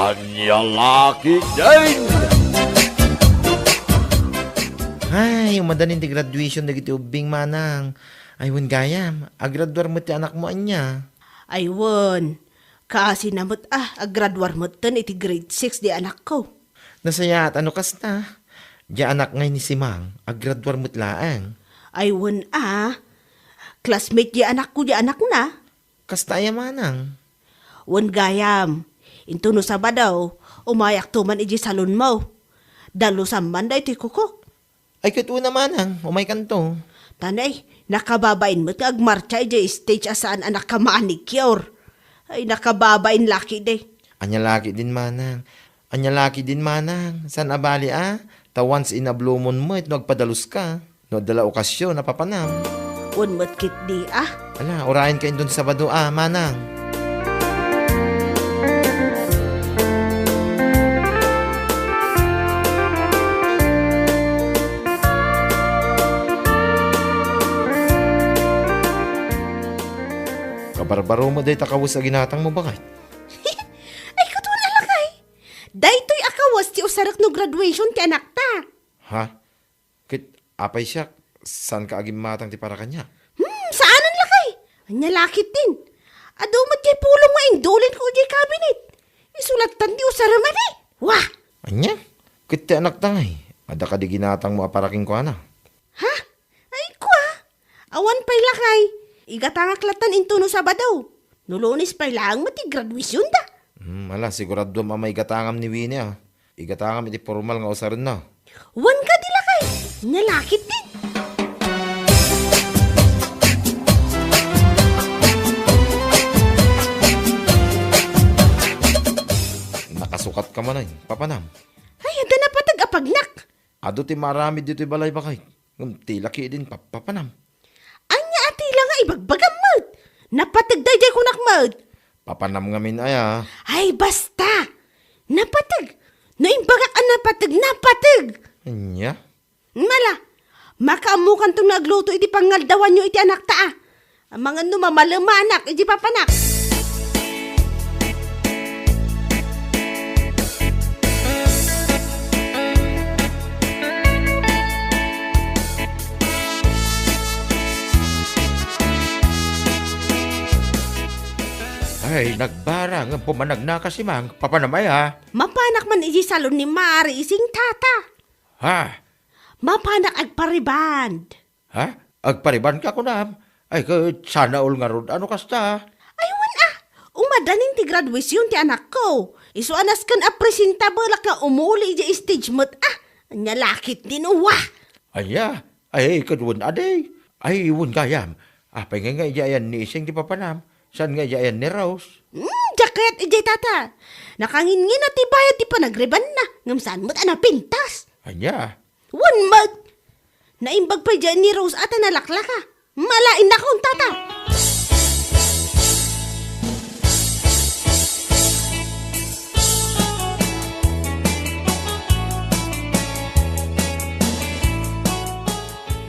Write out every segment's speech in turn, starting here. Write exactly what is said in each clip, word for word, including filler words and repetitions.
Ania la ketdin? Ay, umadanin ti graduation dagiti ubbing, manang. Ay, wen gayam, agraduar met ti anakmo ania? Ay, wen. Kaasina met a, agraduar metten iti grade six di anakko. Nasayaat a no kasta. Di anak ngay ni Simang, agraduar met laeng. Ay, wen a. Classmate di anakko di anakna. Kasta aya manang? Wen gayam, into no Sabado, umayakto man iti salonmo. Dalusam man daytoy kukok. Ay, ket una manang, umaykanto. Tanay, nakababain met nga agmartsa idiay stage a saan a nakamanicure. Ay, nakababain la ketdi. Ania la ketdin manang? Ania la ketdin manang? Saan a bali a? Ta once in a blue moon met no agpadaluska. No adda la okasion a papanam. Wen met ketdi a. Ala, urayenka inton Sabado a, manang. Kabarbaro met dayta kawes a ginatangmo, baket. Ay, ket wen a lakay. Daytoy a kawes ti usarek no graduation ti anakta. Ha? Ket apay siak, saanka a gimmatang ti para kaniak? Hmm, saanen lakay. Ania la ketdin? Adu met diay pulong nga indulinko idiay cabinet. Isu lattan ti usarem a di. Wah! Ania? Ket ti anakta ngay, adda kadi ginatangmo a para kenkuana? Ha? Ay, kua? Awan pay lakay. Igatangak lattan into no Sabado. No Lunes pay laeng met ti graduationda. Hmm, ala, siguraduam a maigatangam ni Winnie a. Igatangam iti pormal nga usarenna. Wen kadi lakay. Ania la ketdin. Nakasukatka manen, papanam. Ay, adda napateg a pagnak. Adu ti maaramid ditoy balay, baket. Ngem ti la ketdin pap-, papanam. Ania a ti la nga ibagbagam met? Napateg daydiay kunak met. Papanam ngamin aya. Ay, basta! Napateg! No imbagak a napateg, napateg! Ania? Mala, makaammokanton nga agluto iti pangaldawanyo iti anakta a. Amangan no mamalemanak iti papanak. Ay, nagbarang, pumanag na kasi mang papanamaya. Mapanak man iti salon ni Mari Ising, tata. Ha? Mapanak agpariband. Ha? Agparibanka kunam? Ay, ket sana all ngarud a no kasta. Ay, wen a. Umadanin ti graduation ti anakko. Isu a nasken a presentabelak nga umuli idiay stage met a. Ania la ketdin, uwa. Ania? Ay, ket wen a di. Ay, wen gayam. Apay ngay nga idiay ayan ni Ising ti papanam? Saan nga idiay ayan ni Rose? Hmm, diak kayat idiay, tata. Nakangingina ti bayad ti panagribanna. Ngem saan met a napintas. Ania? Wen met! Naimbag pay diay ni Rose a ta nalaklaka. Mala, innakon, tata!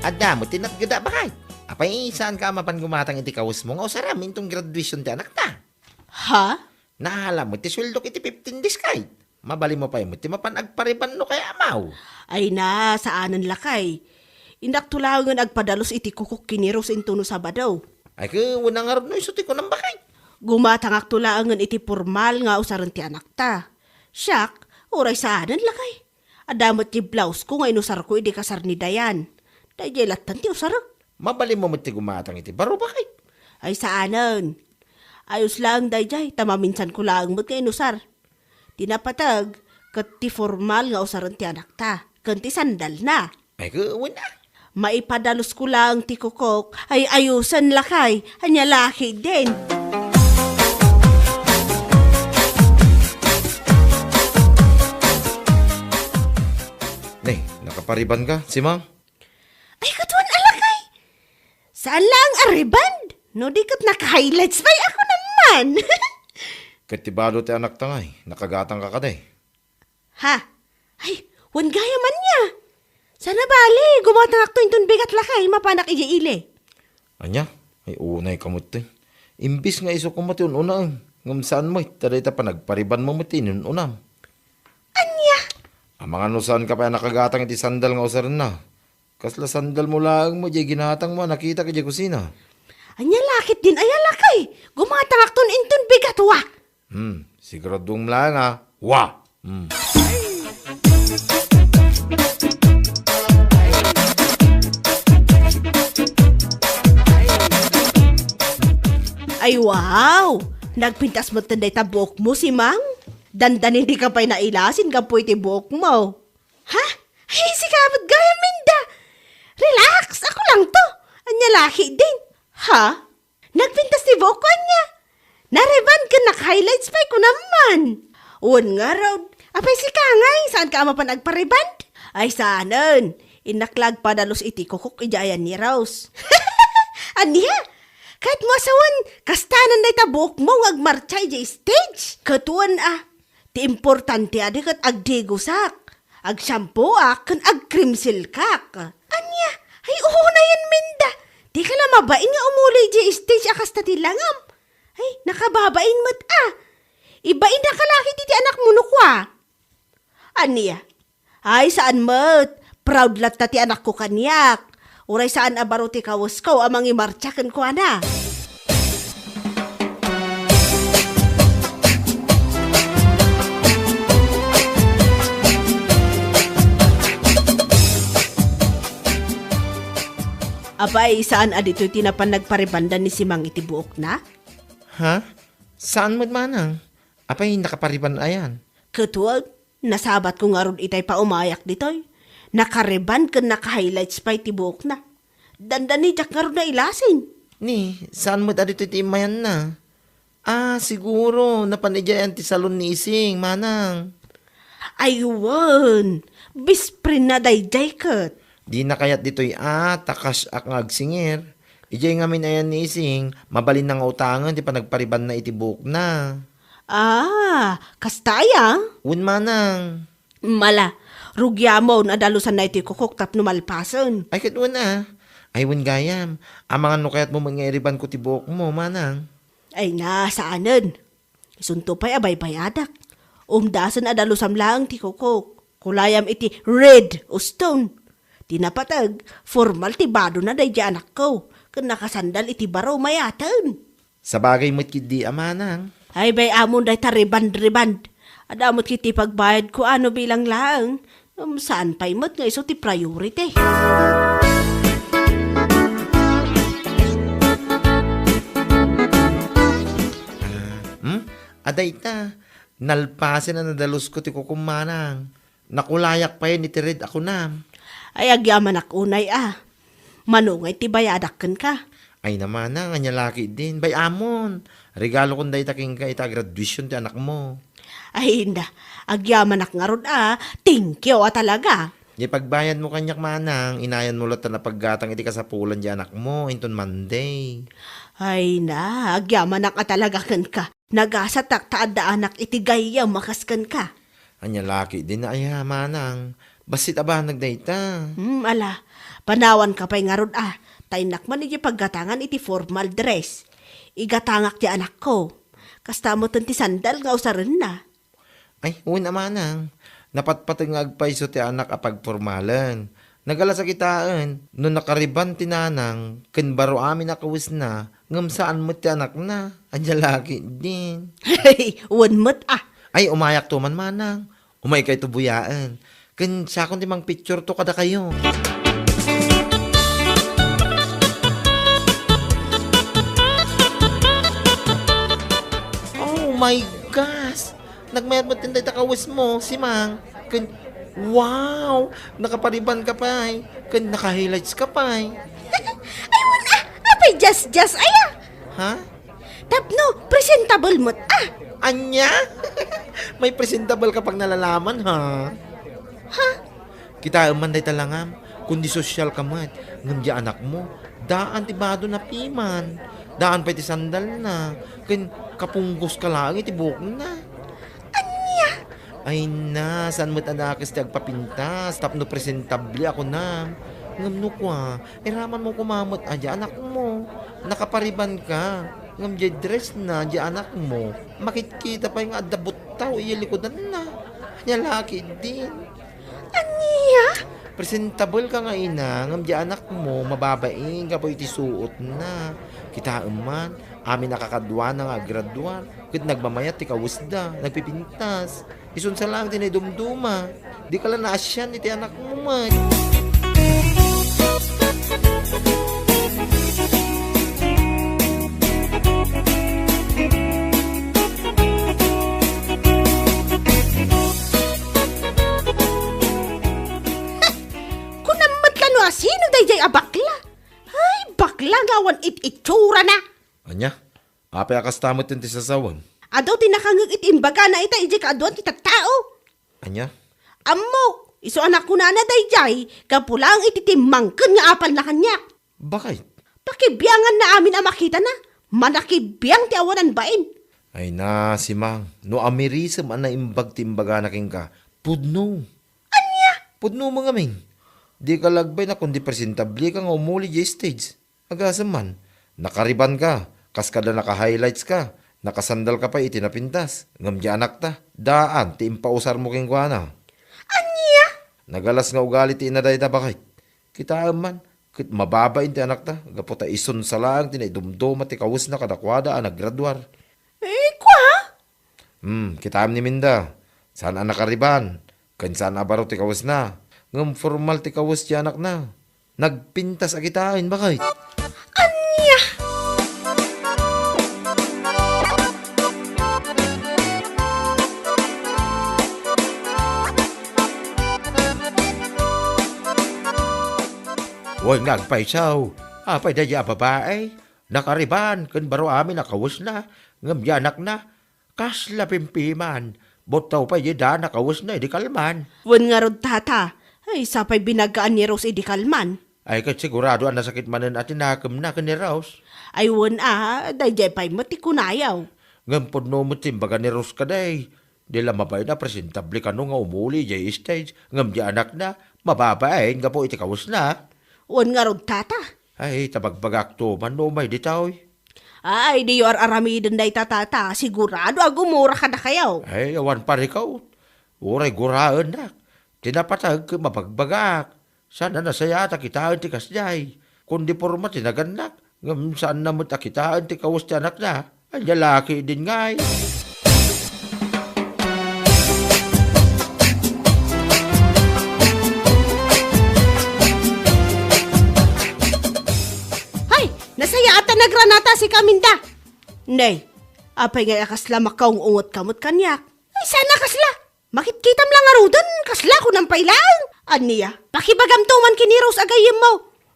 Adda met ti natgeda, baket. Apay, saanka a mapan gumatang iti kawesmo nga usarem inton graduation ti anakta? Ha? Naala met ti sueldok iti fifteen days, kayat. Mabalinmo pay met ti mapan agpariban no kayatmo. Ay na, saanen lakay. Innakto laengen agpadalus iti kukok ken ni Rose inton no Sabado. Ay, ket wen a ngarud no isu ti kunam, baket. Gumatangakto laengen iti pormal nga usaren ti anakta. Siak, uray saanen lakay. Adda met ti blausko nga inusarko idi kasar ni Dayan. Daydiay lattan ti usarek. Mabalinmo met ti gumatang iti baro, baket. Ay, saanen. Ayos laeng daydiay, ta maminsanko laeng met nga inusar. Ti napateg, ket ti formal nga usaren ti anakta, ken ti sandalna. Ay, ket wen a. Maipadalusko laeng ti kukok, ay ayusen lakay, ania la ketdin. Ne, nakapariban ka, Simang? Ay, ket wen a lakay. Saan laeng a rebond? No di ket naka-highlights pay ako naman. Ket ti balo ti anakta ngay, nakagatangka kadi? Ha? Ay, wen gayam ania. Sana bali, gumatangakto inton bigat lakay, mapanak idiay ili. Ania? Ay, unayka met ti. Imbis nga isu koma ti un-unaen. Ngem saan met, ta dayta panagparibanmo met ti inun-unam. Ania? Amangan no saanka pay a nakagatang iti sandal nga usarenna. Kasla sandalmo laeng met diay ginatangmo a nakitak idiay kusina. Ania la ketdin aya, lakay? Gumatangakton inton bigat, wa. Hmm, siguraduem laeng a, wa. Hmm. Ay, wow! Nagpintas metten dayta buokmo, Simang. Dandanin, dika pay nailasin gapu iti buokmo. Ha? Ay, sika met gayam, Minda. Relax, ako lang to. Ania la ketdin? Ha? Nagpintas ti buokko, ania? Nareban ken naka-highlights pay, kunam man. Wen ngarud, apay sika ngay, saanka a mapan agpareban? Ay, saanen. Innak la agpadalus iti kukok idiay ayan ni Rose. Ania? Kayatmo a sawen, kastanan dayta buokmo nga agmartsa idiay stage? Ket wen a, ti importante a di ket agdigosak, agsiampoak, ken agkrimsilkak. Ania? Ay, unayen, Minda. Dika la mabain nga umuli idiay stage a kasta ti langam. Ay, nakababain met a. Ibainaka la ketdi ti anakmo no kua. Ania? Ay, saan met. Proud latta ti anakko kaniak. Uray saan a baro ti kawesko a mangimartsa kenkuana. Apay, saan a ditoy ti napan nagparebanda ni Simang iti buokna? Ha? Saan met, manang? Apay, nakapariban ayan? Ket wen, nasabatko ngarud itay paumayak ditoy. Nakareban ken naka-highlights pay ti buokna. Dandani, diak ngarud nailasin. Ni, saan met a ditoy ti immayanna? Ah, siguro, napan idiay ayan ti salon ni Ising, manang. Ay, wen, best friendna daydiay ket. Dina kayat ditoy a, ta crush-ak nga agsingir. Idiay ngamin ayan ni Ising, mabalinna nga utangen ti panagparibanna iti buokna. Ah, kasta aya? Wen, manang. Mala, rugiamon a dalusanna iti kukok tapno malpasen. Ay, ket wen a. Ay, wen gayam. Amangan no kayatmo met nga iribanko ti buokmo, manang. Ay na, saanen. Isunto pay a baybayadak. Umdasen a dalusam laeng ti kukok. Kulayam iti red uston. Ti napateg, formal ti badona daydiay anakko. Ken nakasandal iti baro, mayaten. Sabagay met ketdi a, manang. Ay, bay-amon dayta reband-reband. Adda met ketdi pagbayadko a no bilang laeng. Ngem saan pay met nga isu ti priority. Ah, hmm? Adda ita, nalpasen a nadalusko ti kukom, manang. Nakulayak payen iti red a kunam. Ay, agyamanak unay a. Mano ngay ti bayadak kenka? Ay na, manang, ania la ketdin. Bay-amon. Regalokon dayta kenka ita graduation ti anakmo. Ay, inda. Agyamanak ngarud a. Thank you a talaga. Diay pagbayadmo kaniak, manang, inayanmo latta a paggatang iti kasapulan diay anakmo inton Monday. Ay na, agyamanak a talaga kenka. Nagasatak ta adda anak iti gayyem a kas kenka. Ania la ketdin aya, manang? Bassit a banag dayta. Hmm, ala. Panawanka pay ngarud a. Ta innak man idiay paggatangan iti formal dress. Igatangak ti anakko. Kasta metten ti sandal nga usarenna. Ay, wen a, manang. Napatpateg nga agpayso ti anak a pagpormalen. Nagalas a kitaen no nakareban ti nanang ken baro amin a kawesna, ngem saan met ti anakna. Ania la ketdin. Wen met a. Ay, umayakto man, manang. Umaykayto buyaen. Ken siakon ti mangpictureto kadakayo. Oh my gosh! Nagmayat met dayta kawesmo, Simang. Ken, wow! Nakapareban ka pay. Ken naka-highlights ka pay. Ay, wen a, apay diasdias aya? Ha? Tapno presentable met a. Ania? May presentable ka pay nalalaman, ha? Ha? Kitaem man dayta langam, kundi sosyal ka met, ngem diay anakmo, daan ti badona piman, daan pay ti sandalna, ken kapunggos ka laeng iti buokna. Ania? Ay na, saan met a nakes ti agpapintas tapno presentable a kunam. Ngem no kua, iramanmo koma met a diay anakmo, nakapareban ka. Ngem diay dress na, diay anakmo, makitkita pay nga adda buttaw idiay likudanna. Ania la ketdin? Ania? Presentable ka nga ina, ngem diay anakmo, mababain gapu iti suotna. Kitaem man, amin a kakaduana nga aggraduar, ket nagmamayat ti kawesda, nagpipintas. Isunsa laeng ti naidumduma. Dika la naasian iti anakmo met. Kunam met la no asino daydiay a bakla. Ay, bakla nga awan it-itsurana. Ania? Apay a kasta met ti sasawem? Adu ti nakangngeg iti imbagana ita idiay kaaduan ti tattao. Ania? Ammok, isu a nakunana daydiay, gapu laeng iti timmangken nga apalna kaniak. Bakit? Pakibianganna amin a makitana, manakibiang ti awanan bain. Ay na, Simang, no amirisem a naimbag ti imbagana kenka, pudno. Ania? Pudno mo ngamin. Dika lagbay na kundi presentable ka nga umuli diay stage. Agasem man, nakariban ka, kas kada naka-highlights ka, nakasandal ka pay iti napintas, ngem diay anakta, daan ti impausarmo kenkuana. Ania? Nagalas nga ugali ti ina dayta, bakit? Kitaem man, ket mababain ti anakta, gapu ta isunsa laeng ti naidumduma ti kawesna kadakuada a naggraduar. Eh, kua? Hmm, kitaem ni Minda, saan a nakariban, ken saan a baro ti kawesna, ngem formal ti kawes ti anakna. Nagpintas a kitaen, bakit? Ania? Wen nga agpayso, apay daydiay a babai? Nakariban ken baro amin a kawesna, ngem diay anakna, kasla pimpiman, buttaw pay diay daan a kawesna idi kalman. Wen ngarud, tata, ay, sapay binagaan ni Rose idi kalman. Ay, ket sigurado a nasakit manen a tinakemna ken ni Rose. Ay, wen a, daydiay pay met ti kunayo. Ngem pudno met ti imbaga ni Rose kadi. Di la mabain a presentable kano nga umuli idiay stage, ngem diay anakna, mababain gapu iti kawesna. Wen ngarud, tata. Ay, ta bagbagakto man no umay ditoy. Ay, diyo ar-aramiden dayta, tata. Sigurado a gumura kadakayo. Ay, awan parikot. Uray guraennak. Ti napateg ket mabagbagak. Saan a nasayaat a kitaen ti kasdiay. Kundi porma ti nagannak. Ngem saanna met a kitaen ti kawes ti anakna. Ania la ketdin ngay? Hay! Nasayaat a nagranata si Kaminda. Nay, apay ngay a kasla makaung-ungot ka met kaniak? Ay, saan a kasla? Makitkitam la ngaruden, kasla kunam pay laeng. Ania, pakibagamto man ken ni Rose a gayyemmo.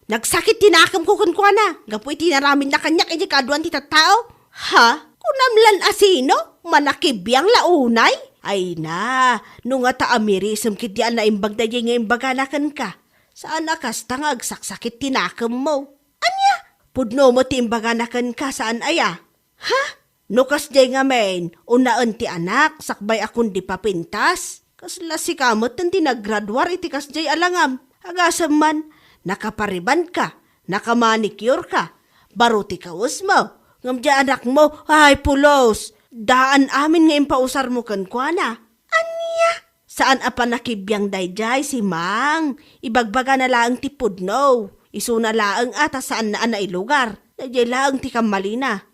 Nagsakit ti nakemko kenkuana, gapu iti inaramidna kaniak idiay kaaduan ti tattao. Ha? Kunam lan a sino? Manakibiang la unay? Ay na, no ngata amirisem ketdi a naimbag daydiay nga imbagana kenka. Saan a kasta nga agsaksakit ti nakemmo. Ania? Pudno met ti imbagana kenka, saan aya? Ha? No kasdiay ngamin, unaen ti anak, sakbay a kundi papintas. Kasla sika metten ti naggraduar iti kasdiay a langam. Agasem man, nakaparibanka, nakamanicureka, baro ti kawesmo, ngem diay anakmo, ay, pulos! Daan amin nga impausarmo kenkuana. Ania? Saan a panakibiang daydiay, Simang. Ibagbagana laeng ti pudno. Isuna laeng a ta saanna a nailugar. Daydiay laeng ti kammalina.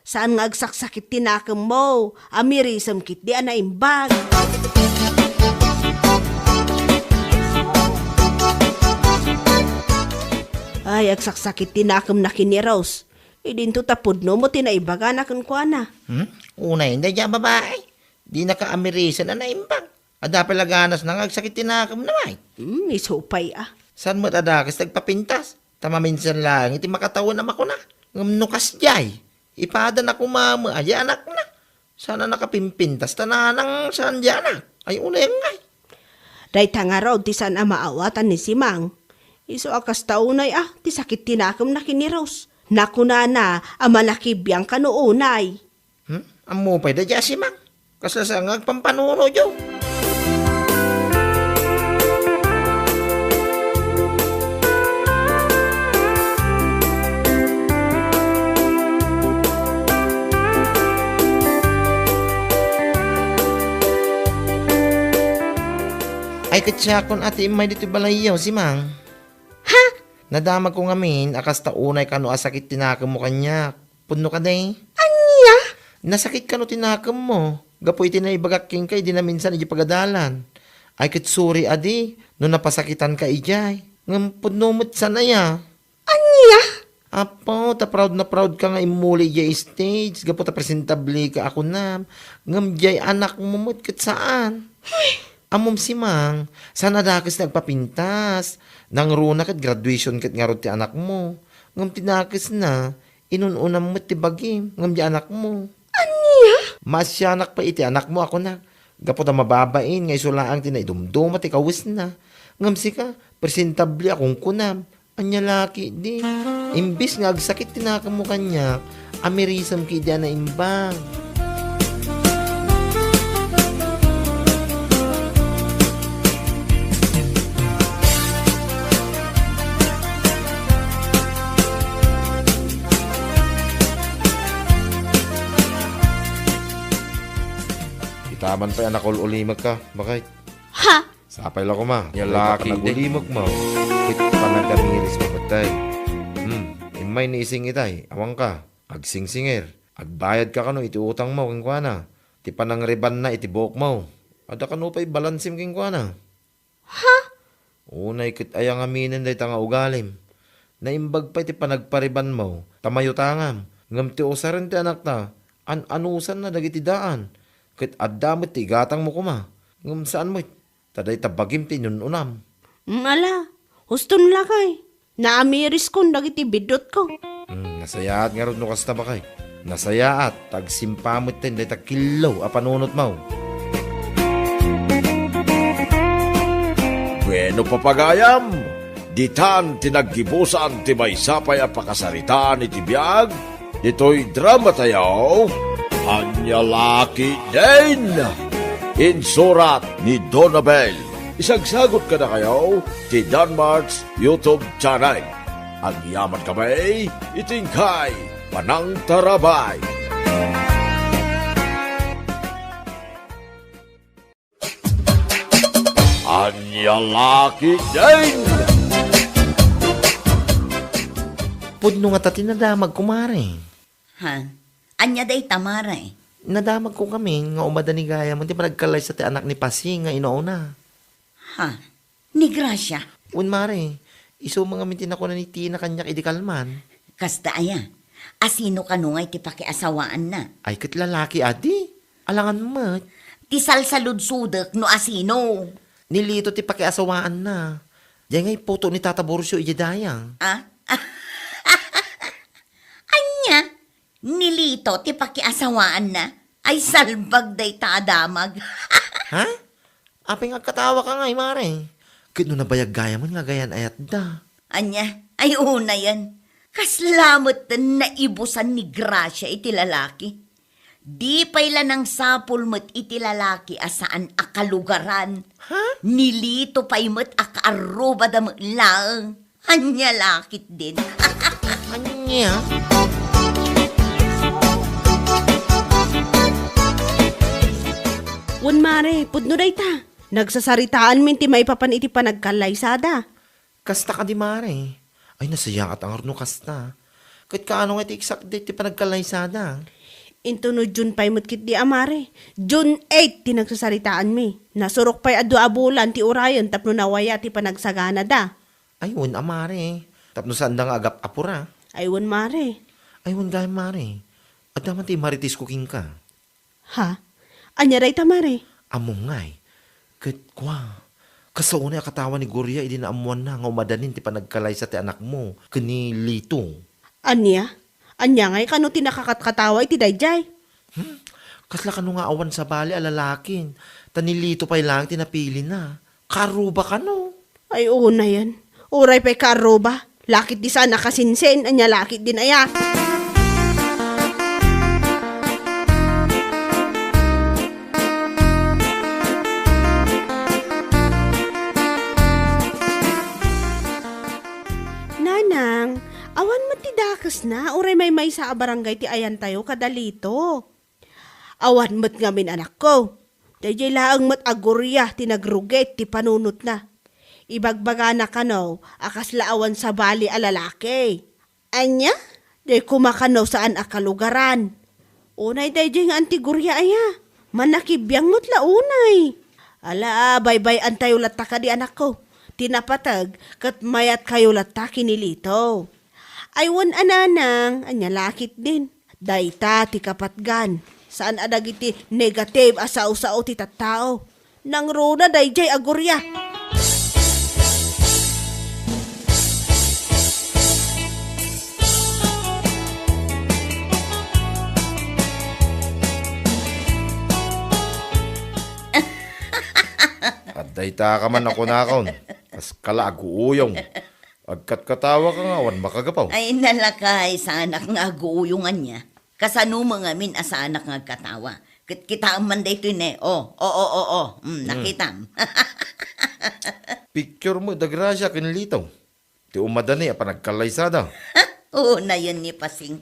Saan nga agsaksakit ti nakemmo. Amirisem ketdi a naimbag. Ay, agsaksakit ti nakemna ken ni Rose. Idinto ta pudno met ti naibagana kenkuana. Hmm? Unay, daydiay a babai. Dinaka amirisen a naimbag. Adda pay la ganasna nga agsakit ti nakemna, may. Hmm, isu pay a. Saan met a dakes ti agpapintas? Ta maminsan laeng iti makatawen a makuna. Ngem no kasdiay, ipadana koma met a diay anakna. Saan a nakapimpintas ta nanang saan diay anak. Ay, unay ngay. Dayta ngarud ti saan a maawatan ni Simang. Isu a kasta unay a ti sakit ti nakemna ken ni Rose. Nakunana a manakibiang kano unay. Hmm? Ammo pay daydiay a Simang. Kasla saan nga agpampanunotyo? Ket siakon a ti immay ditoy balayyo, Simang. Ha? Nadamagko ngamin a kasta unay kano a sakit ti nakemmo kaniak. Pudno kadi? Ania? Nasakit kano ti nakemmo gapu iti naibagak kenka idi naminsan idiay pagadalan. Ay ket sorry adi no napasakitanka idiay. Ngem pudno met saan aya? Ania? Apo, ta proud na proud ka nga immuli idiay stage gapu ta presentable ka a kunam. Ngem diay anakmo met ket saan. Ammom, Simang, saan a dakes ti agpapintas. Nangruna ket graduation ket ngarud ti anakmo. Ngem ti dakesna, inun-unam met ti bagim, ngem diay anakmo. Ania? Maasianak pay iti anakmo a kunak, gapu ta mababain nga isu laeng ti naidumduma ti kawesna. Ngem sika, presentable a kunkunam. Ania la ketdi. Imbes nga agsakit ti nakemmo kaniak, amirisem ketdi a naimbag. Itaman pay a nakul-ulimekka, bakay. Ha? Sapay la koma. Ania la ketdi. Panagulimekmo ket panagamirismo ketdi. Hmm, immay ni Ising itay, awanka. Agsingsingir. Agbayadka kano iti utangmo kenkuana. Ti panangribanna iti buokmo. Adda kano pay balansem kenkuana. Ha? Unay ket aya ngaminen dayta nga ugalim. Naimbag pay ti panagparibanmo, ta mayutangam. Ngem ti usaren ti anakta, an-anusanna dagiti daan. Ket adda met ti igatangmo koma. Ngem saan met ta dayta bagim ti inun-unam. Mm, ala, huston lakay. Naamiriskon dagiti biddutko. Hmm, nasayaat ngarud no kasta, bakay. Nasayaat, ta agsimpa metten dayta killo a panunotmo. Bueno, papagayam, ditan ti naggibusan ti maysa pay a pakasaritaan iti biag, ditoy dramatayo, Ania la ketdin! Insurat ni Donabel. Isagsagut kadakayo ti Danmart's YouTube channel. Agyaman kami iti inkay panangtarabay. Ania la ketdin! Pudno ngata ti nadamagko, mare. Ha? Ania dayta, mare? Nadamagko ngamin nga umada ni gayam ti panagkallaysa ti anak ni Pasing nga inauna. Ha? Ni Gracia? Wen, mare. Isu met ngamin ti nakuna ni Tina kaniak idi kalman. Kasta aya? Asino kano ngay ti pakiasawaanna? Ay, ket lalaki adi. Alangan met. Ti salsaludsodek no asino. Ni Lito ti pakiasawaanna. Diay ngay puto ni Tata Borcio idiay dayang. Ah? Ania? Ni Lito ti pakiasawaanna? Ay, salbag dayta a damag. Ha? Apay nga agkatawaka ngay, mare? Ket no nabayag gayamen nga gayan ayatda. Ania? Ay, unayen. Kasla met naibusan ni Gracia iti lalaki. Di pay la nangsapul met iti lalaki a saan a kalugaran. Ha? Ni Lito pay met a kaarrubada met laeng. Ania la ketdin? Ania? Wen, mare, pudno dayta. Nagsasaritaanmin ti maipapan iti panagkallaysada. Kasta kadi, mare? Ay, nasayaat a ngarud no kasta. Ket kaano nga ti exact date ti panagkallaysada? Intono June five met ketdi a, mare. June eight ti nagsasaritaanmi. Nasurok pay a dua a bulan ti urayen tapno nawaya ti panagsaganada. Ay, wen a, mare. Tapno saanda nga agap-apura. Ay, wen, mare. Ay, wen gayam, mare. Adda man ti maritesko kenka. Ha? Ania dayta, mare? Ammom ngay. Ket kua, kasta unay a katawa ni Gloria idi naammoanna nga umadanin ti panagkalaysa ti anakmo ken ni Lito. Ania? Ania ngay kano ti nakakatkatawa iti daydiay? Hmm? Kasla kano nga awan sabali a lalakin, ta ni Lito pay laeng ti napilina. Kaarruba kano? Ay, unayen. Uray pay kaarruba. Lakit di saan a kasinsin, ania lakit din aya. Nanang, awan met ti dakesna, uray maymaysa a barangay ti ayantayo kada Lito. Awan met ngamin, anakko. Daydiay laeng met a Guria ti nagrugit ti panunotna. Ibagbagana kano a kasla awan sabali a lalaki. Ania? Diay koma kano saan a kalugaran. Unay daydiay nga anti Guria aya. Mannakibiang met la unay. Ala, baybay-antayo latta kadi, anakko. Ti napateg ket mayatkayo latta ken ni Lito. Ay wen a nanang, ania la ketdin. Dayta ti kapatgan. Saan a dagiti negative a sao-sao ti tattao. Nangruna daydiay a Guria. Adda ita ka man a kunakon. Kas kala aguuyong. Agkatkatawa ka nga awan makagapaw. Ay, nalakay, saanak nga aguuyong ania. Kasano met ngamin a saanak nga agkatawa? Ket kitaem man daytoy ne. O, o, o, o, o. Mm, nakitam. Picture met da Gracia ken Lito. Ti umadani a panagkallaysada. Unayen ni Pasing.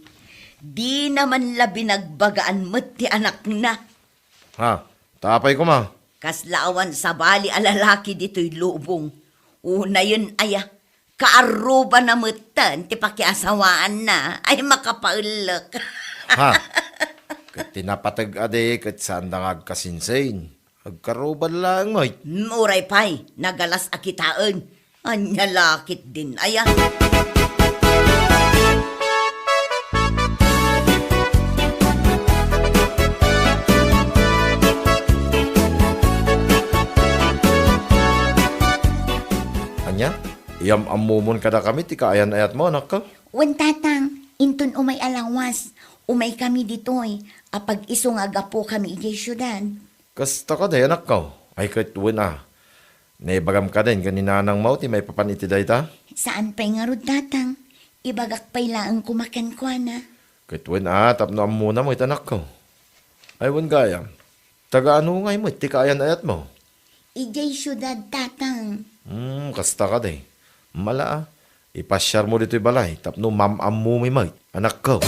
Dina man la binagbagaan met ti anakna. Ha? Tapay koma. Kasla awan sabali a lalaki ditoy lubong. Unayen aya, kaarrubana metten ti pakiasawaanna. Ay, makapaellek. Ha? Ket ti napateg adi ket saanda nga agkasinsin. Agkaruba laeng met. Mm, uray pay, nagalas a kitaen. Ania la ketdin aya. Ania? Iyam-ammomon kadakami ti kaayan-ayatmo, anakko? Wen, tatang, inton umay a lawas, umaykami ditoy, apag-isu nga agapokami idiay siudad. Kasta kadi, anakko? Ay, ket wen a. Naibagam kadin ken ni nanangmo ti maipapan iti dayta? Saan pay ngarud, tatang. Ibagak pay laeng koma kenkuana. Ket wen a, tapno ammona met, anakko. Ay, wen gayam. Taga ano ngay met ti kaayan-ayatmo? Idiay siudad, tatang. Hmm, kasta kadi. Mala a. Ipasiarmo ditoy balay tapno mam-ammomi met, anakko.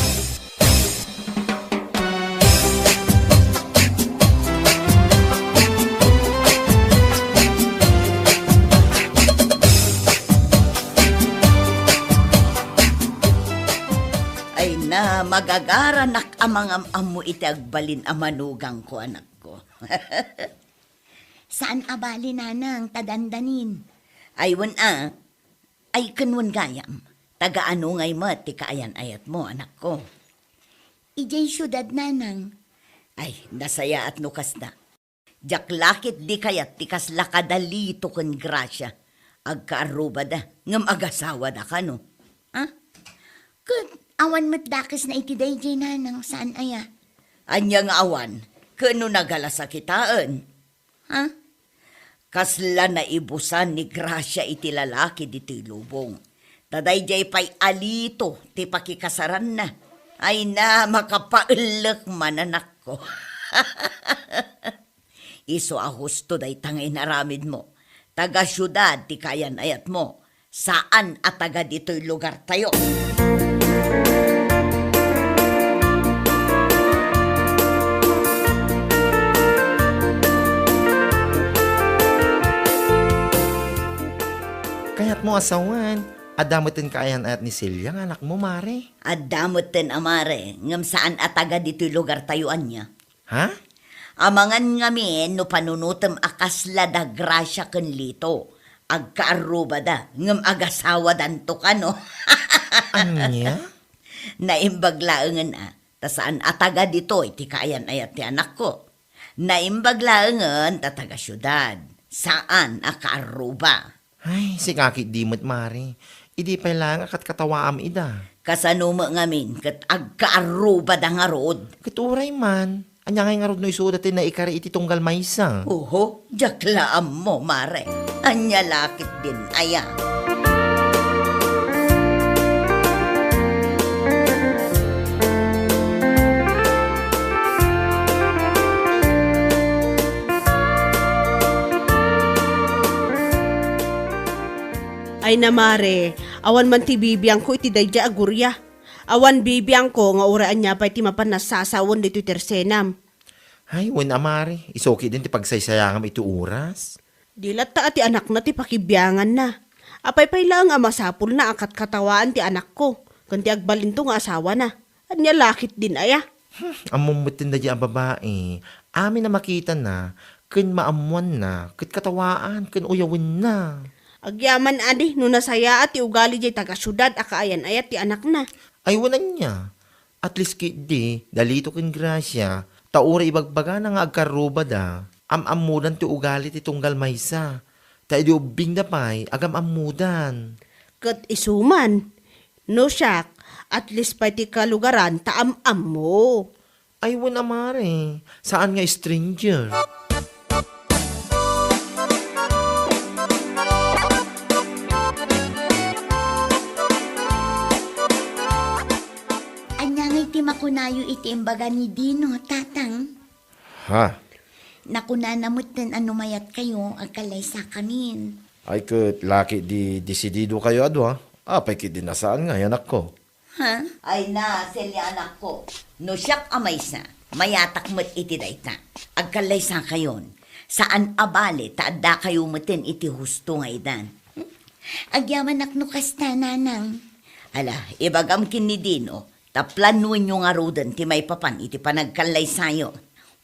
Ay na, magagaranak a mangam-ammo iti agbalin a manugangko, anakko. Saan a bali, nanang, ta dandanin. Ay, wen a. Ay, ken wen gayam, taga ano ngay met ti kaayan-ayatmo, anakko? Idiay siudad, nanang. Ay, nasayaat no kasta. Diak la ketdi kayat ti kasla kada Lito ken Gracia. Agkaarrubada, ngem agasawada kano. Ha? Ket awan met dakesna iti daydiay, nanang, saan aya? Ania nga awan? Ken no nagalas a kitaen? Ha? Kasla naibusan ni Gracia iti lalaki ditoy lubong. Ta daydiay pay a Lito ti pakikasaranna. Ay na, makapaellek man, anakko. Isu a husto dayta nga inaramidmo. Taga siudad ti kaayan-ayatmo. Saan a taga ditoy lugartayo. Kayatmo a sawen, adda metten kaayan-ayat ni Celia nga anakmo, Mare? Adda metten a Mare, ngem saan a taga ditoy lugartayo ania. Ha? Amangan ngamin no panunotem a kasla da Gracia ken Lito. Agkaarrubada, ngem agasawadanto kano. Ania? Naimbag laengen a, ta saan a taga ditoy ti kaayan-ayat ti anakko. Naimbag laengen ta taga siudad. Saan a kaarruba. Ay, sika ketdi met, Mare. Idi pay laeng a katkatawaam ida. Kasano met ngamin ket agkaarrubada ngarud? Ket uray man. Ania ngay ngarud no isuda ti naikari iti tunggal maysa? Oho, diak la ammo, Mare. Ania la ketdin aya? Ay na, Mare, awan man ti bibiangko iti daydiay a guria. Awan bibiangko nga uray ania pay ti mapan nasasawen ditoy tersenam. Ay, wen a, Mare, isu ketdin ti pagsaysayangam iti oras. Di latta a ti anakna ti pakibianganna. Apay pay laeng a masapulna a katkatawaan ti anakko ken ti agbalinto nga asawana. Ania la ketdin aya? Hmm, ammom metten daydi a babai. Amin a makitana ken maammoanna ket katawaan ken uyawenna. Agyaman adi no nasayaat ti ugali diay taga-siudad a kaayan-ayat ti anakna. Ay, wen ania? At least ketdi, da Lito ken Gracia, ta uray ibagbagana nga agkarrubada, am-ammodan ti ugali ti tunggal maysa, ta idi ubbingda pay, agam-ammodan. Ket isu man, no siak, at least pay ti kalugaran ta am-ammo. Ay, wen a, Mare, saan nga stranger. Ania ngay ti makunayo iti imbaga ni Dino, Tatang? Ha? Nakunana metten a no mayatkayo, agkallaysakamin. Ay, ket la ketdi desididokayo a dua. Apay ketdi a saan nga, anakko? Ha? Ay na, Celia, anakko. No siak a maysa, mayatak met iti dayta. Agkallaysakayon. Saan a bale ta addakayo metten iti husto nga idan. Hmm? Agyamanak no kasta, Nanang. Ala, ibagam ken ni Dino, ta planoenyo ngaruden ti maipapan iti panagkallaysayo.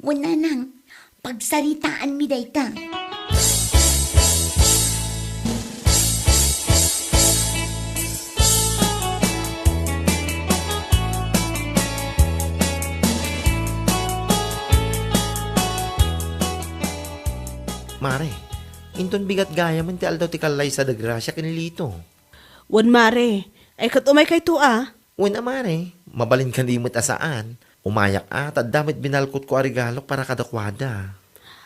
Wen, Nanang, pagsaritaanmi dayta. Mare, inton bigat gayamen ti aldaw ti kallaysa da Gracia ken Lito. Wen, Mare, ay ket umaykayto a. Wen a, Mare, mabalinka ni met a saan. Umayak a, ta adda met binalkotko a regalok para kadakuada.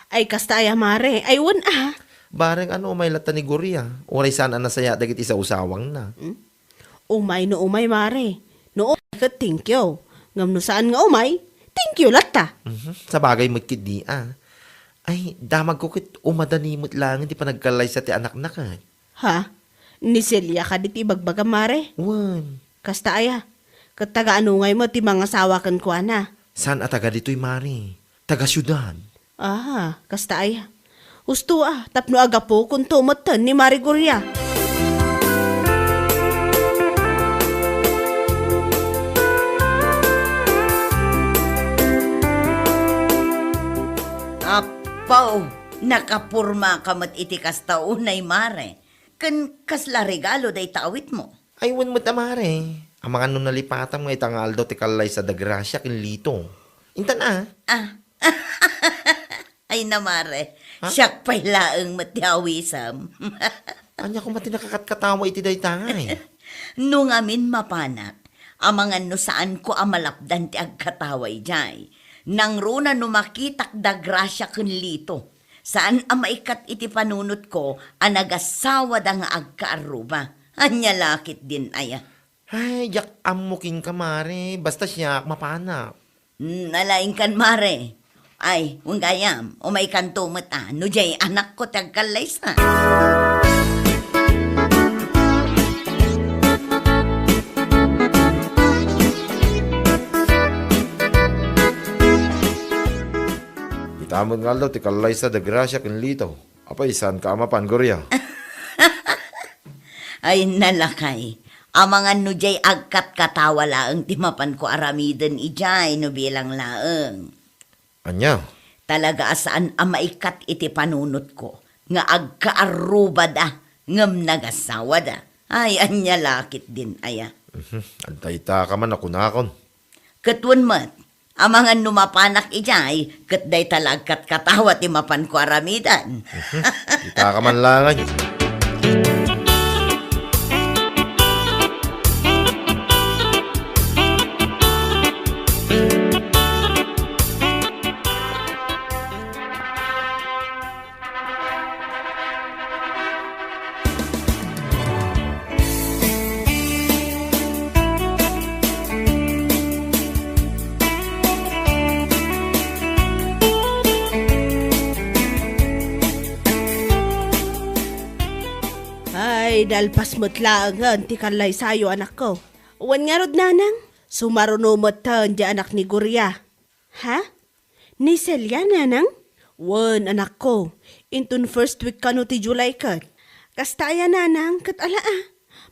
Ay, kasta aya, Mare? Ay, wen a. Bareng no umay latta ni Gloria, uray saan a nasayaat dagiti sausawangna. Hmm? Umay no umay, Mare. No umay ket thank you. Ngem no saan nga umay, thank you latta. Mhm. Sabagay met ketdi a. Ay, damagko ket umadani met laengen ti panagkallaysa ti anakna ket. Ha? Ni Celia kadi ti ibagbagam, Mare? Wen. Kasta aya? Ket taga-ano ngay met ti mangasawa kenkuana? Saan a taga ditoy, Mare. Taga-siudad. Ah, kasta aya? Husto a, tapno agapukonto metten ni Mare Gloria. Apo, nakapormaka met iti kasta unay, Mare. Ken kasla regalo dayta awitmo? Ay, wen met a, Mare. Amangan no nalipatam nga ita nga aldaw ti kallaysa da Gracia ken Lito. Intan a. Ah. Ay na, Mare. Ha? Siak pay laeng met ti awisem. Ania koma ti nakakatkatawa iti daytay? No ngamin mapanak, amangan no saanko a malapdan ti agkatawa idiay. Nangruna no makitak da Gracia ken Lito. Saan a maikkat iti panunotko a nagasawada nga agkaarruba. Ania la ketdin aya? Ay, diak ammo kenka, Mare. Basta siak, mapanak. Hmm, nalaingkan, Mare. Ay, wen gayam, umaykanto met a, no diay anakko ti agkallaysa. Ita met nga aldaw ti kallaysa da Gracia ken Lito. Apay, saanka a mapan, Gloria? Ay, nalakay. Amangan no diay agkatkatawa laeng ti mapanko aramiden idiay no bilang laeng. Ania? Talaga a saan a maikkat iti panunotko nga agkaarrubada ngem nagasawada. Ay, ania la ketdin aya? Mhm. Adda ita ka man a kunakon. Ket wen met, amangan no mapanak idiay, ket dayta la agkatkatawa ti mapanko aramiden. Mhm. Ita ka man laeng. Ay, nalpas met laengen ti kallaysayo, anakko. Wen ngarud, nanang, sumaruno metten ti anak ni Gloria. Ha? Ni Celia, nanang? Wen, anakko. Inton first week kano ti July ket. Kasta aya, nanang, ket ala a.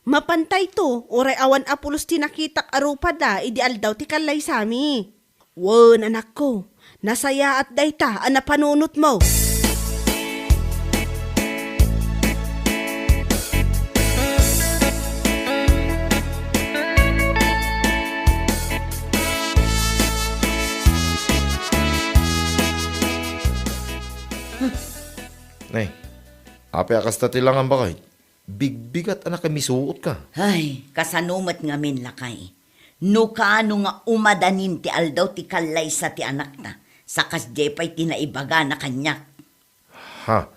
Mapantayto, uray awan a pulos ti nakitak a rupada idi aldaw ti kallaysami. Wen, anakko, nasayaat dayta a napanunotmo. Nay, apay a kasta ti langan, baket? Bigbigat a nakimisuotka. Ay, kasano met ngamin, lakay? No kaano nga umadanin ti aldaw ti kallaysa ti anakna, sa kasdiay pay ti naibagana kaniak. Ha?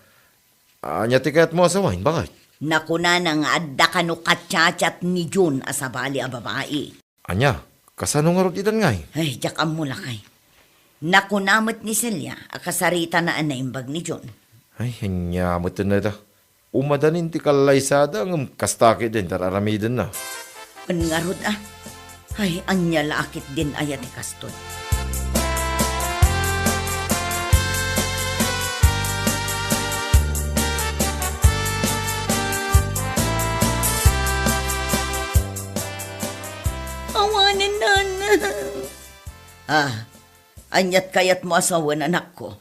Ania ti kayatmo a sawen, baket? Nakunana nga adda kano kachat-chat ni Jun a sabali a babai. Ania? Kasano ngarud itan ngay? Ay, diak ammo, lakay. Nakuna met ni Celia a kasaritana a naimbag ni Jun. Ay, ania met dayta? Umadanin ti kallaysada ngem kasta ketdin ti ar-aramidenna. Wen ngarud a. Ay, ania la a ketdin aya ti kastoy? Awanen, nanang. Ah, aniat kayatmo a sawen, anakko?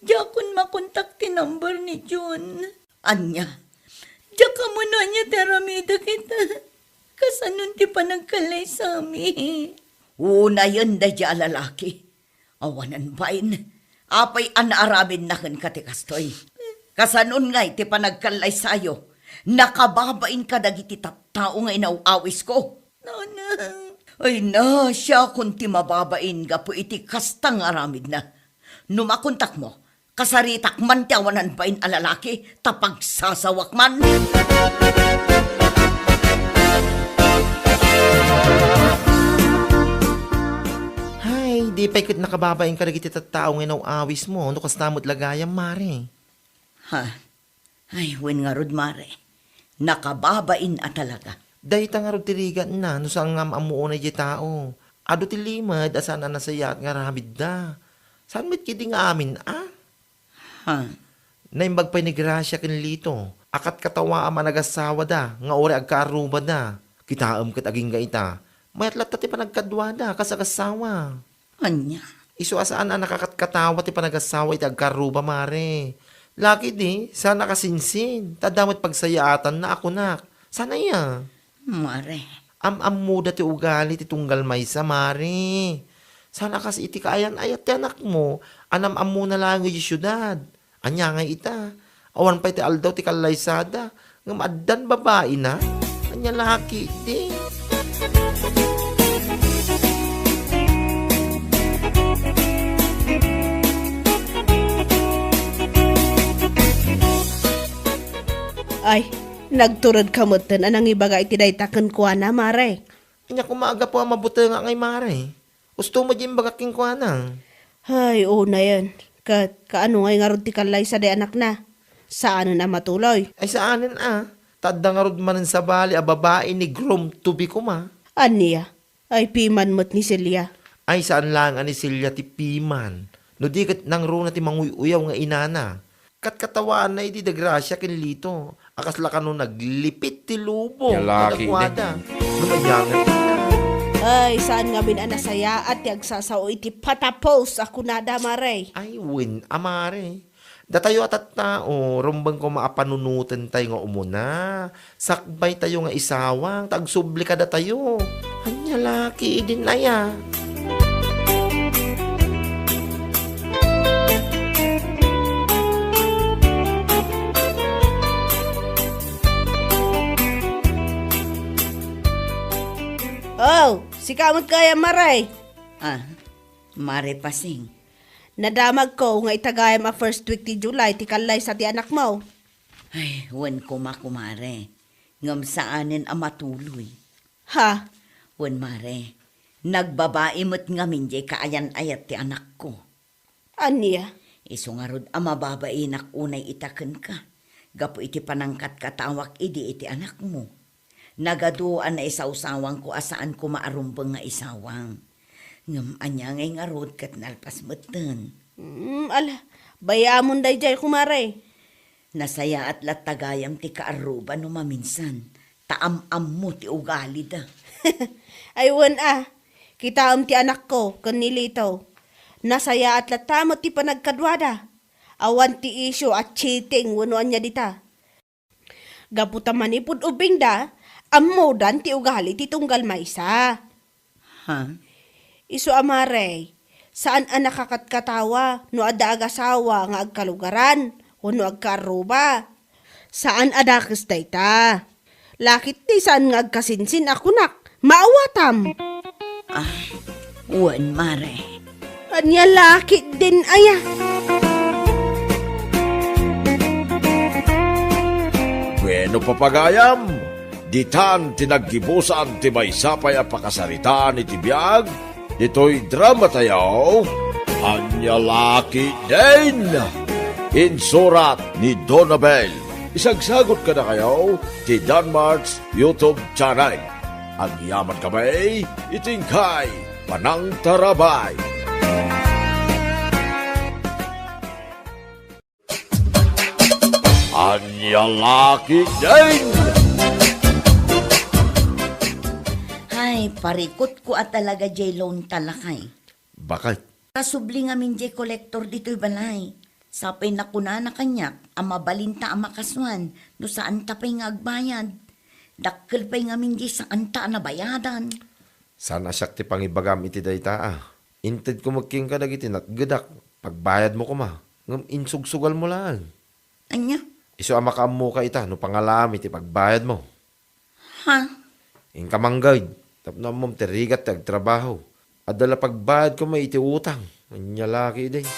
Diakon makontak ti number ni Jun. Ania? Diak ammo no ania ti aramidek ita. Kasanon ti panagkallaysami? Unayen daydiay a lalaki. Awanan bain. Apay a naaramidna kenka ti kastoy? Kasanon ngay ti panagkallaysayo? Nakababain kadagiti tattao nga inaw-awisko? Nanang. Ay na, siakon ti mababain gapu iti kasta nga aramidna. No makontakmo, kasaritak man ti awanan bain a lalaki, ta pagsasawak man. Hay, di pay ket nakababain kadagiti tattao nga inaw-awismo, no kasta met la gayam, Mare. Ha? Ay, wen ngarud, Mare. Nakababain a talaga. Dayta ngarud ti rigatna no saan nga am-ammo unay diay tao. Adu ti limed a saan a nasayaat nga aramidda. Saan met ketdi nga amin a? Ha? Naimbag pay ni Gracia ken Lito a katkatawaam a nagasawada nga uray agkaarrubada. Kitaem ket agingga ita. Mayat latta ti panagkaduada kas agassawa. Ania? Isu a saan a nakakatkatawa ti panagasawa iti agkarruba, Mare. Lakay di, saan a kasinsin, ta adda met pagsayaatanna a kunak. Saan aya? Mare. Am-ammoda ti ugali ti tunggal maysa, Mare. Saan a kas iti kaayan-ayat ti anakmo, a nam-ammona laeng idiay siudad. Ania ngay ita? Awan pay ti aldaw ti kallaysada, ngem addan babaina? Ania la ketdi? Ay, nagturedka metten a nangibaga iti dayta kenkuana, Mare. Ania koma a gapu a mabutengak ngay, Mare? Usto met diay imbagak kenkuana. Hay, unayen. Ket kaano ngay ngarud ti kallaysa daydi anakna? Saanen a matuloy? Ay, saanen a. Ta adda ngarud manen sabali a babai ni groom to be koma. Ania? Ay, piman met ni Celia. Ay, saan laeng a ni Celia ti piman. No di ket nangruna ti manguy-uyaw nga inana. Katkatawaanna idi da Gracia ken Lito a kasla kano naglipit ti lubong kadakuada. Ngem ania ngay ita? Ay, saan ngamin a nasayaat ti agsasao iti patapos a kunada, Mare. Ay, wen a, Mare. Datayo a tattao, rumbeng koma a panunotentayo nga umuna. Sakbaytayo nga isawang, ta agsubli kadatayo. Ania la ketdin aya? Oh, sika met gayam, Mare. Ah, Mare Pasing. Nadamagko nga ita gayam a first week ti July ti kallaysa ti anakmo. Ay, wen koma, kumare. Ngem saanen a matuloy. Ha? Wen, mare, nagbabai met ngamin diay kaayan-ayat ti anakko. Ania? Isu ngarud a mababainak unay ita kenka, gapu iti panangkatkatawak idi iti anakmo. Nagadu a naisawsawangko a saan koma a rumbeng nga isawang. Ngem ania ngay ngarud ket nalpas metten. Mm, ala, bayamon daydiay, kumare. Nasayaat latta gayam ti kaarruba no maminsan, ta am-ammo ti ugalida. Ay, wen a, kitaem ti anakko ken ni Lito. Nasayaat latta met ti panagkaduada. Awan ti isyu a cheating wenno ania dita. Gapu ta manipud ubbingda, ammodan ti ugali ti tunggal maysa. Ha? Isu a mare, saan a nakakatkatawa no adda agasawa nga agkalugaran wenno agkaarruba. Saan a dakes dayta. Lakit ti saan nga agkasinsin a kunak, maawatam. Ah, wen, mare. Ania lakit din aya? Bueno, papagayam, ditan ti naggibusan ti maysa pay a pakasaritaan iti biag ditoy drama tayo, Ania Lakit Din. Insurat ni Donabel. Isagsagot kadakayo ti Danmart's YouTube channel. Agyaman kami iti inkay panangtarabay. Ania Lakit Din. Hay, parikutko a talaga jay loan ta, lakay. Baket? Kasubli ngamin jay kolektor ditoy balay. Sapay nakunana kaniak a mabalinta a makasuan no saanta pay nga agbayad. Dakkel pay ngamin jay saanta a nabayadan. Saan a siak ti pangibagam iti dayta a. Intedko met kenka dagiti natgedak. Pagbayadmo koma, ngem insugsugalmo laeng. Ania? Isu a makaammoka ita no pangalaam iti pagbayadmo. Ha? Inka manggayed, tapno ammom ti rigat ti agtrabaho. Adda la pagbayadko met iti utang. Ania lakit din.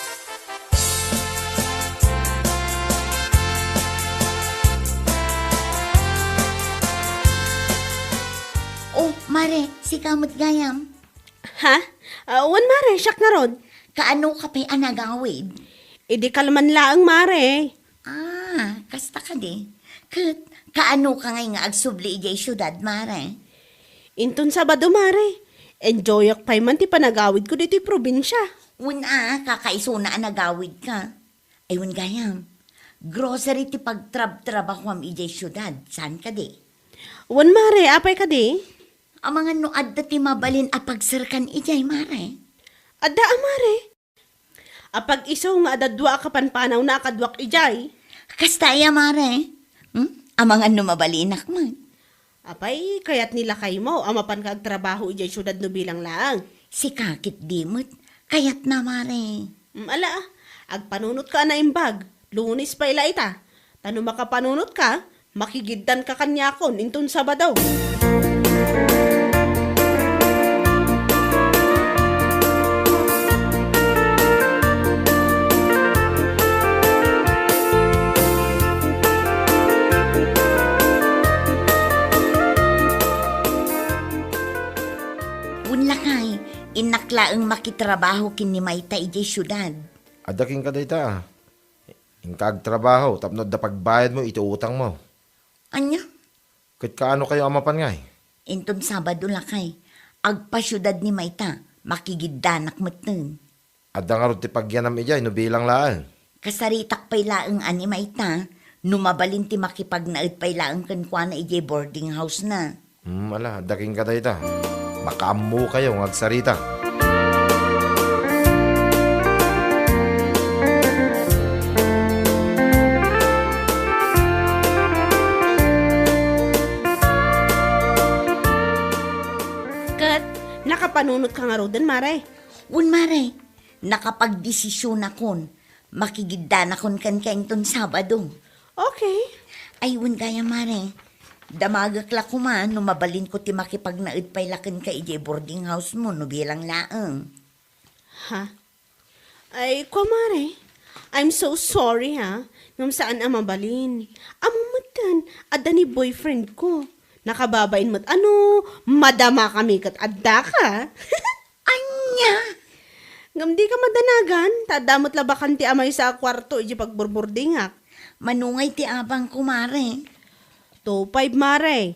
Oh, mare, sika met gayam. Ha? Ah, wen, mare, siak ngarud. Kaano ka pay a nagawid? Idi kalman laeng, mare. Ah, kasta kadi. Ket, kaano ka ngay nga agsubli idiay siudad, mare? Inton Sabado, mare. Enjoyak pay man ti panagawidko ditoy probinsia. Wen a, kakaisuna a nagawidka. Ay, wen gayam. Grocery ti pagtrabtrabahuam idiay siudad, saan kadi? Wen, mare, apay kadi? Amangan no adda ti mabalin a pagserkan idiay, mare. Adda a, mare. Apag-isu nga adda dua a kapanpanawna a kaduak idiay. Kasta aya, mare? Hmm? Amangan no mabalinak man. Apay, kayat ni lakaymo a mapanka agtrabaho idiay siudad no bilang laeng? Sika ketdi met, kayatna, mare. Mm, ala, ah. Agpanunotka a naimbag. Lunes pay la ita. Ta no makapanunotka, makigiddanka kaniakon inton Sabado. Wen lakay, innak laeng makitrabaho ken ni Mayta idiay siudad. Adda kenka dayta, a. Inka agtrabaho tapno adda pagbayadmo iti utangmo. Ania? Ket kaano kayo a mapan ngay? Inton Sabado lakay, agpasiudad ni Mayta, makigiddanak metten. Adda ngarud ti pagyanam idiay no bilang laeng? Kasaritak pay laeng a ni Mayta, no mabalin ti makipagnaed pay laeng kenkuana idiay boarding house na. Hmm, ala, adda kenka dayta. Makaammo kayo nga agsarita. Ket, nakapanunot ka ngaruden, mare? Wen, mare. Nakapagdesisyonakon. Makigiddanakon kenka inton Sabado. Okay. Ay, wen gayam, mare. Damagek la koma no mabalinko ti makipagnaed pay la kenka idiay boarding house mo no bilang laeng. Ha? Ay, kua, mare. I'm so sorry, ha. Ngem saan a mabalin. Ammom metten, adda ni boyfriend ko. Nakababain met a no madama kami ket adda ka. Ania? Ngem dika madanagan, ta adda met la bakante a maysa a kuarto idiay pagburburdingak. Mano ngay ti abangko, mare? Two five, mare.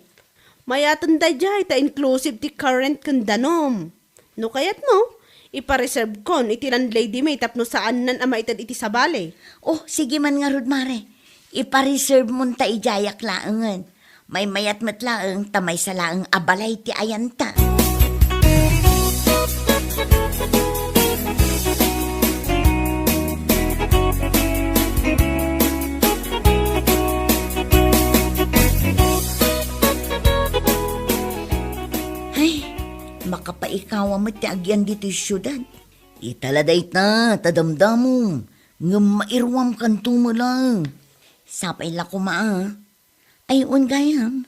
Mayaten daydiay ta inclusive ti ka-rent ken danum. No kayatmo, Ipareservekon iti landlady mi tapno saannan a maited iti sabali. Oh, sige man ngarud, Mare. Ipareserve monta idiayak laengen. Maymayat met laeng ta maysa laeng a balay ti ayanta. Ay, makapaikawa met ti agyan ditoy siudad. Ita la dayta, ta damdamom, ngem mairuam kanto met laeng. Sapay la koma, a. Ay, wen gayam.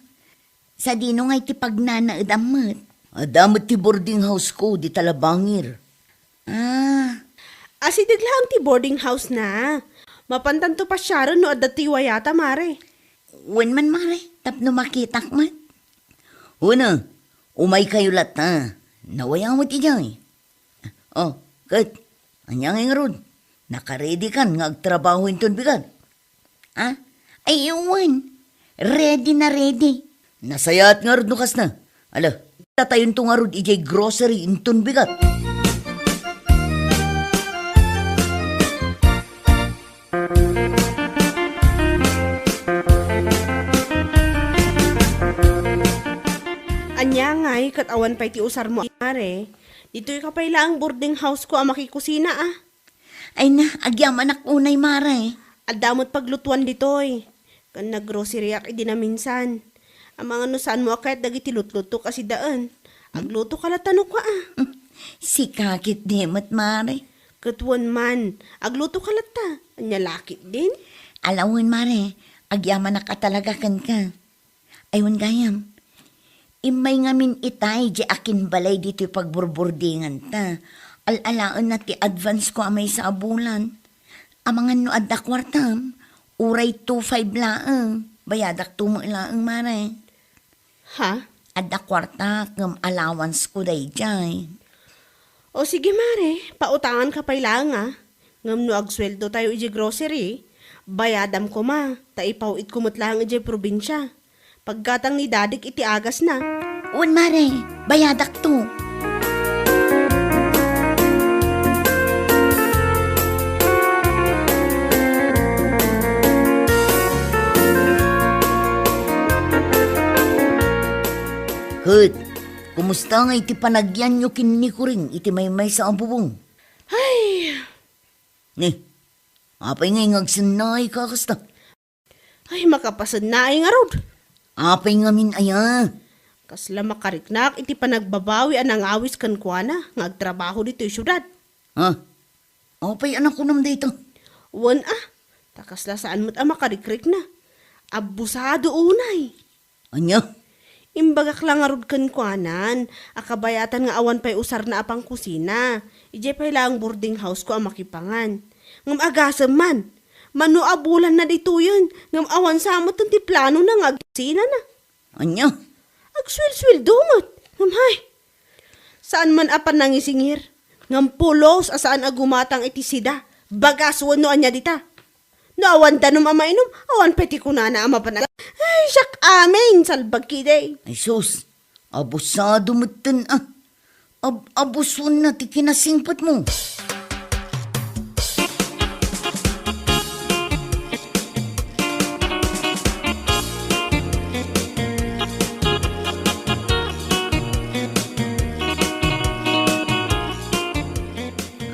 Sadino ngay ti pagnanaedam met? Adda met ti boarding house ko, dita la bangir. Ah. Asideg laeng ti boarding house na. Mapantanto pasiaren no adda ti wayata, Mare. Wen man, Mare, tapno makitak met. Wen a, umaykayo latta. Nawayawet idiay. Oh, ket, ania ngay ngarud? Nakaready kan nga agtrabaho inton bigat? Ah? Ay, wen. Ready na ready. Nasayaat ngarud no kasta. Ala, tatayonto ngarud idiay grocery inton bigat. Ania ngay ket awan pay ti usarmo, Mare? Ditoy ka pay laeng boarding house ko a makikusina, a. Ay na, agyamanak unay, Mare. Adda met paglutuan ditoy. Ken naggroceryak idi naminsan. Amangan no saanmo a kayat dagiti lutlutok a sidaen. Agluto ka latta no kua, a. Sika ketdi met, Mare. Ket wen man, agluto ka latta. Ania la ketdin? Ala wen, Mare, agyamanak a talaga kenka. Ay, wen gayam. Immay ngamin itay di akin balay ditoy pagburburdinganta. Al-alaenna ti advance ko a maysa a bulan. Amangan no adda kuartam, uray two five laeng. Bayadakto met laeng, Mare. Ha? Adda kuartak ngem allowance ko daydiay. O sige, Mare, pautangan ka pay laeng, a. Ngem no agsueldo tayo iti grocery, bayadam koma, ta ipaw-it ko met laeng iti probinsia. Paggatang ni Dadik iti agasna. Wen, Mare, bayadakto. Ket, kumusta ngay ti panagyanyo ken ni Kuring iti maymaysa a bubong? Ay! Ni, apay ngay nga agsennaay ka kasta? Ay, makapasennaay ngarud. Apay ngamin aya? Kasla makariknak iti panagbabawi a nangawis kenkuana nga agtrabaho ditoy siudad. Ha? Apay a nakunam dayta? Wen a, ta kasla saan met a makarikrikna. Abusado unay. Ania? Imbagak la ngarud kenkuanan a kabayatan nga awan pay usarna a pangkusina. Idiay pay laeng boarding house ko a makipangan. Ngem agasem man, mano a bulanna ditoyen, ngem awan sa metten ti planona nga agkusinana. Ania? Agsuelsueldo met. Ngem hay, saan man a pannangisingir. Ngem pulos a saan a gumatang iti sida, bagas wenno ania dita. No awan danum a mainum, awan pay ti kunana a mapan-, ay, siak amin, salbag kidi. Ay sus, abusado metten a. Ab-, abusonna ti kinasingpetmo.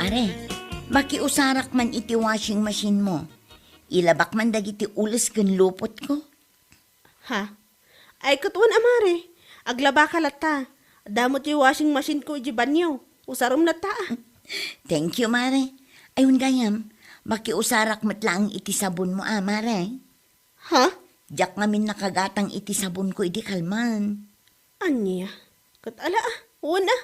Are, makiusarak man iti washing machine mo. Ilabak man dagiti ules ken lupotko. Ha? Ay, ket wen a, Mare. Aglabaka latta. Adda met ti washing machine ko iti banyo. Usarem latta, a. Thank you, Mare. Ay, wen gayam, makiusarak met laeng iti sabon mo, a, Mare. Ha? Diak ngamin nakagatang iti sabon ko idi kalman. Ania? Ket ala, a, wen a.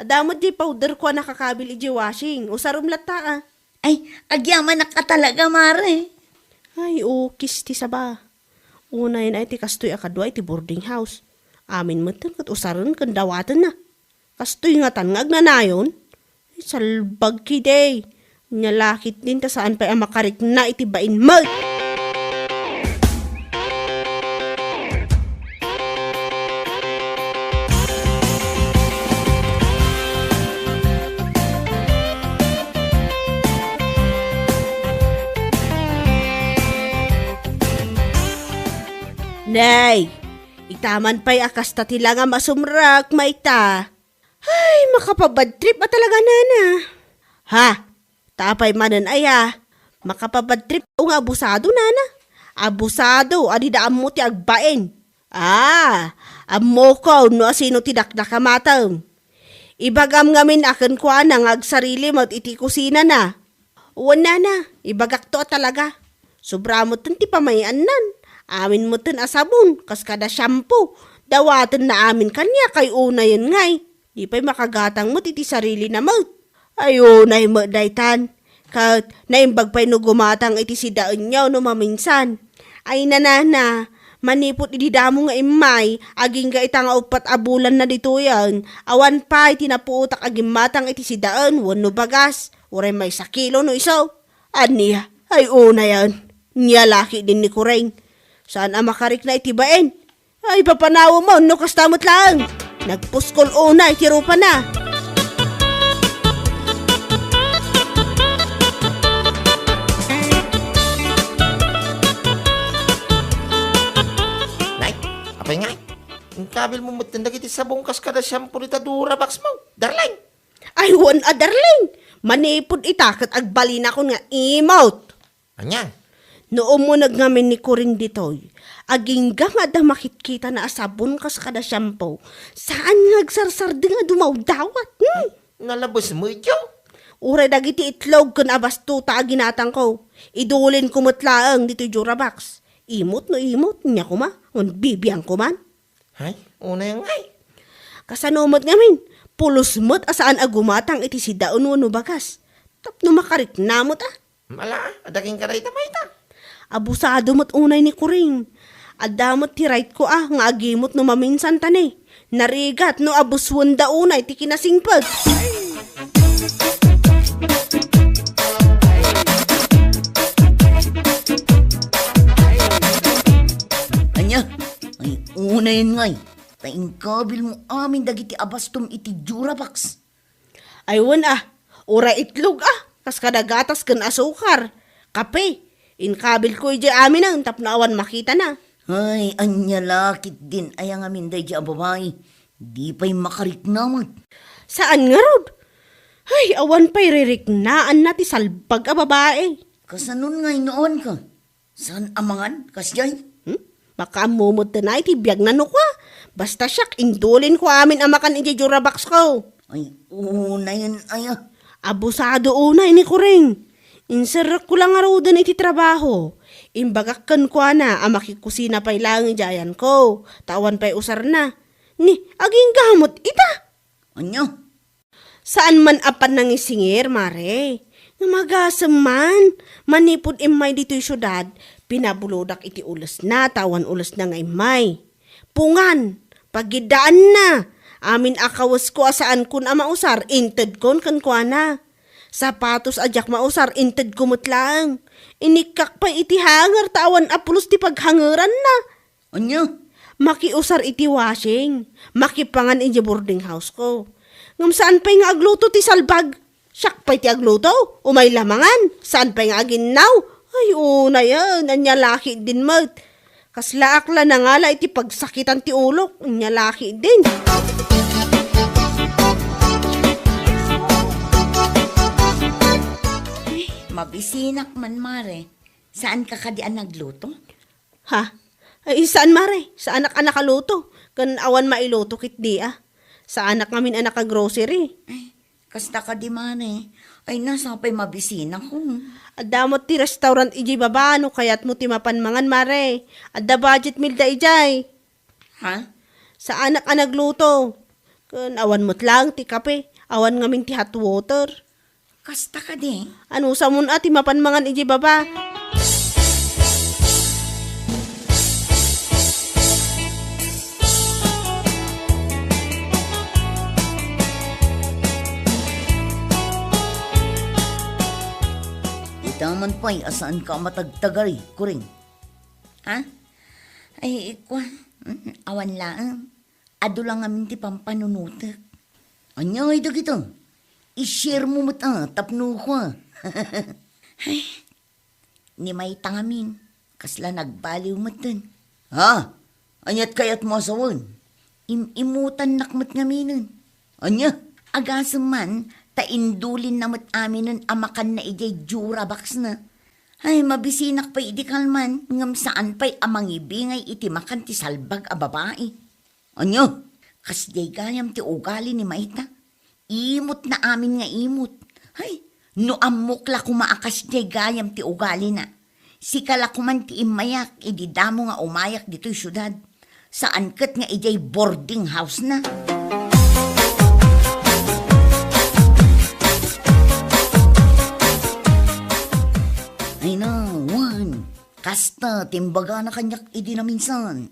Adda met di powder ko a nakakabil iti washing. Usarem latta, a. Ay, agyamanak a talaga, Mare. Ay, ukis ti saba. Unayen ay ti kastoy a kadua iti boarding house. Amin metten ket usaren ken dawatenna. Kastoy ngatan nga agnanayon? Ay, salbag kidi. Nia lakit din ta saan pay a makarikna iti bain met. Nay, itaman pay a kasta ti langam a sumrek, mayta. Ay, makapabad trip a talaga, nana. Ha? Tapay manen aya? Makapabad trip nga abusado, nana. Abusado, a dida ammo ti agbain. Ah, ammoko no asino ti dakdakamatem. Ibagam ngamin a kenkuana nga agsarili met iti kusinana. Wen, nana, ibagakto a talaga. Sobra metten ti pamay-annan. Amin metten a sabon, kas kada shampoo. Dawatenna amin kaniak ay unayen ngay. Di pay makagatang met iti sarilina met. Ay, unay met daytan. Ket naimbag pay no gumatang iti sidaenyo no maminsan. Ay, nanana, manipud idi damo nga immay, agingga ita nga uppat a bulanna ditoyen, awan pay ti napuotak a gimmatang iti sidaen wenno bagas, uray maysa kilo no isu. Ania, ay unayen, nia laketdin ni Kuring. Saan a makarikna iti bain. Ay, papanawem no kasta met laeng. Nagpuskol unay ti rupana. Nay, apay ngay? Inkabilmo metten dagiti sabong kas kada shampoo dita Durabox mo, darling. Ay, wen a darling. Manipud ita ket agbalinakon nga imot. Ania? No umuneg ngamin ni Kuring ditoy, agingga nga adda makitkitana a sabon kas kada shampoo, saan nga agsarsardeng a dumawdawat. Hmm? Nalabes mo iti? Uray dagiti itlog ken abastota a ginatangko, idulinko met laeng ditoy Durabox. Imot no imot, nia koma, wen bibiangko man. Ay, unay ngay. Kasano met ngamin, pulos met a saan a gumatang iti sidaen wenno bagas. Tapno makarikna met a. Mala, adda kenka dayta mayta. Abusado met unay ni Kuring. Adda met ti right ko a nga agimot no maminsan ta ne. Narigat no abuswenda unay ti kinasingpet. Ania? Ay, unayen ngay. Ta inkabilmo amin dagiti abastom iti Durabox. Ay, wen a, uray itlog a, kas kada gatas ken asukar, kape. Inkabilko idiay aminen tapno awan makitana. Ay, ania la ketdin aya ngamin daydi a babai? Di pay makarikna met. Saan ngarud? Ay, awan pay ririknaanna ti salbag a babai. Kasanon ngay no awanka? Saan a mangan, kasdiay? Hmm? Makaammo met ti biagna no kua. Basta siak, indulinko amin a makan idiay Durabox ko. Ay, unayen aya. Abusado unay ni Kuring. Inserrekko la ngaruden iti trabaho. Imbagak kenkuana a makikusina pay laeng idiay ayanko, ta awan pay usarna. Ni, agingga met ita. Ania? Saan man a pannangisingir, mare. Nga magasem man, manipud immay ditoy siudad, pinabulodak iti ulesna, ta awan ulesna nga immay. Pungan, pagiddaanna, amin a kawesko a saankon a mausar, intedkon kenkuana. Sapatos a diak mausar, intedko met laeng. Inikkak pay iti hanger, ta awan a pulos ti paghangeranna. Ania? Makiusar iti washing, makipangan idiay boarding house ko. Ngem saan pay nga agluto ti salbag? Siak pay ti agluto, umay la mangan, saan pay nga aginnaw? Ay, unayen, ania la ketdin met. Kaslaak la nangala iti pagsakitan ti ulok, ania la ketdin. Ay, mabisinak man, mare. Saanka kadi a nagluto? Ha? Ay, saan, mare. Saanak a nakaluto. Ken awan mailuto ketdi a. Saanak ngamin a naka-grocery. Ay, kasta kadi, mare. Ay, na, sapay mabisinako. Adda met ti restaurant idiay baba no kayatmo ti mapan mangan, mare. Adda budget meal da idiay. Ha? Saanak a nagluto. Ken awan met laeng ti kape. Awan ngamin ti hot water. Kasta kadi? Anusamon a ti mapan mangan idiay baba? Ita man pay a saanka a matagtagari, Kuring. Ha? Ay, ikua, mm, awan laeng. Adu la ngamin ti pampanunotek. Ania ngay dagita? I-share mo met a tapno kua. Ay, ni mayta ngamin, kasla nagbaliw metten. Ha? Aniat kayatmo a sawen? Im-imutannak met ngaminen. Ania? Agasem man, ta indulinna met aminen a makanna idiay Durabox na. Ay, mabisinak pay idi kalman, ngem saan pay a mangibingay iti makan ti salbag a babai. Ania? Kasdiay gayam ti ugali ni Mayta? Imot na amin nga imot. Ay, no ammok la koma a kasdiay gayam ti ugalina. Sika la koman ti immayak idi damo nga umayak ditoy siudad. Saan ket nga idiay boarding house na. Ay na, wen. Kasta, timbagana kaniak idi naminsan.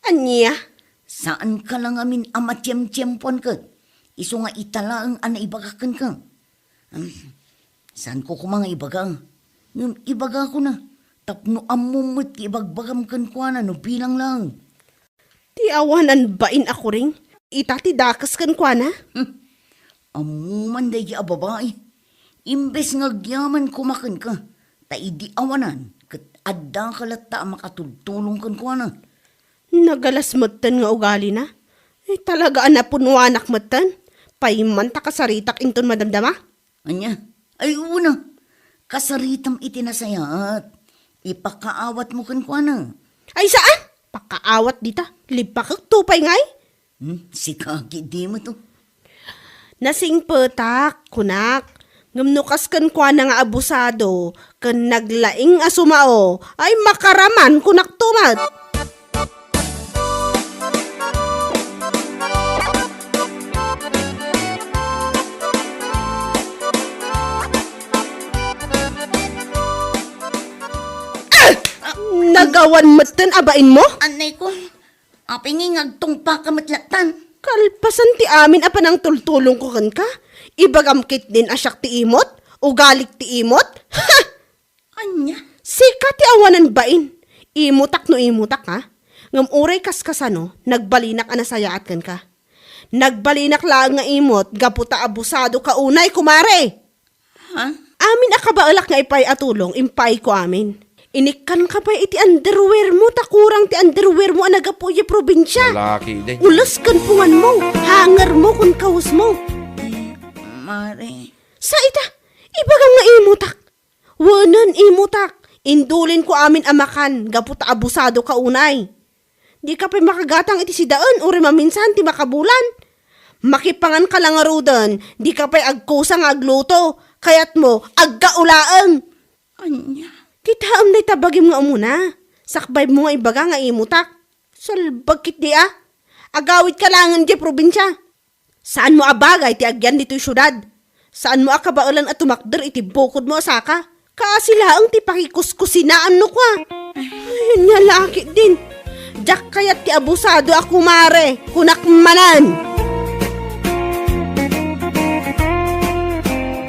Ania? Saan ka la ngamin a matiemtiempoan ket? Isu nga ita laeng a naibagak kenka. Hmm, saanko koma nga ibaga. Ngem ibagakona, tapno ammom met ti ibagbagam kenkuana no bilang laeng. Ti awanan bain a kuring, ita ti dakes kenkuana? Hmm, ammo man daydi a babai. Imbes nga agyaman koma kenka, ta idi awanan, ket addaka latta a makatultulong kenkuana. Nagalas metten nga ugalina. Ay, talaga a napunwanak metten. Paiman ta kasaritak inton madamdama? Ania? Ay, una, kasaritam iti nasayaat. Ipakaawatmo kenkuana. Ay, saan? Pakaawat dita. Lippakek to pay ngay? Hmm, sika, di mo to. Nasingpetak, kunak. Ngem no kas kenkuana nga abusado, ken naglaing a sumao, ay makaraman, kunak to met. Ah! Nagawan metten a bainmo? Anay ko. Apay ngay nga agtungpaka met lattan? Kalpasan ti amin a panangtultulongko kenka, ibagam ketdin a siak ti imot, ugalik ti imot? Ha! Ania? Sika ti awanan bain. Imutak no imutak, ha? Ngem uray kaskasano, nagbalinak a nasayaat kenka. Nagbalinak laeng nga imot gapu ta abusadoka unay, kumare. Ha? Amin a kabaelak nga ipaay a tulong, impaayko amin. Inikkanka pay iti underwear mo, ta kurang ti underwear mo a naggapu idiay probinsia. Lalaki, day. Ules ken pungan mo, hanger mo kun kawes mo. Ay, mare. Sa ita, ibagam nga imutak. Wenen, imutak. Indulinko amin a makan, gapu ta abusadoka unay. Dika pay makagatang iti sidaen, uray maminsan ti makabulan. Makipanganka la ngaruden, dika pay agkusa nga agluto. Kayatmo, aggaulaeng. Ania? Kitaem dayta bagim nga umuna. Sakbaymo nga ibaga nga imutak. Salbag ketdi a. Agawidka laengen diay probinsia. Saanmo a bagay ti agyan ditoy siudad. Saanmo a kabaelan a tumakder iti bukodmo a saka. Kaasi laeng ti pakikuskusinaam no kua. Ay, ania la ketdin. Diak kayat ti abusado a kumare, kunak manen.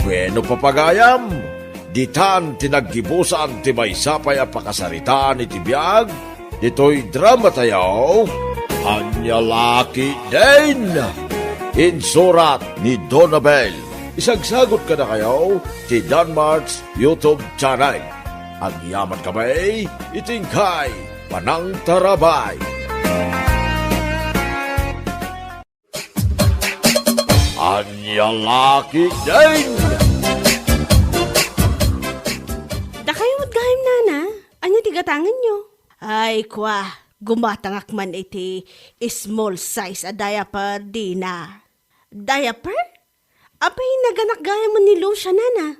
Bueno, papagayam, ditan ti naggibusan ti maysa pay a pakasaritaan iti biag ditoy dramatayo, Ania la ketdin! Insurat ni Donabel. Isagsagot kadakayo ti Danmart's YouTube channel. Agyaman kami iti inkay panangtarabay. Ania la ketdin! Dakayo met gayam, nana. Ania ti gatangenyo? Ay, kua, gumatangak man iti small size a diaper dina. Diaper? Apay, naganak gayam ni Lucia, nana?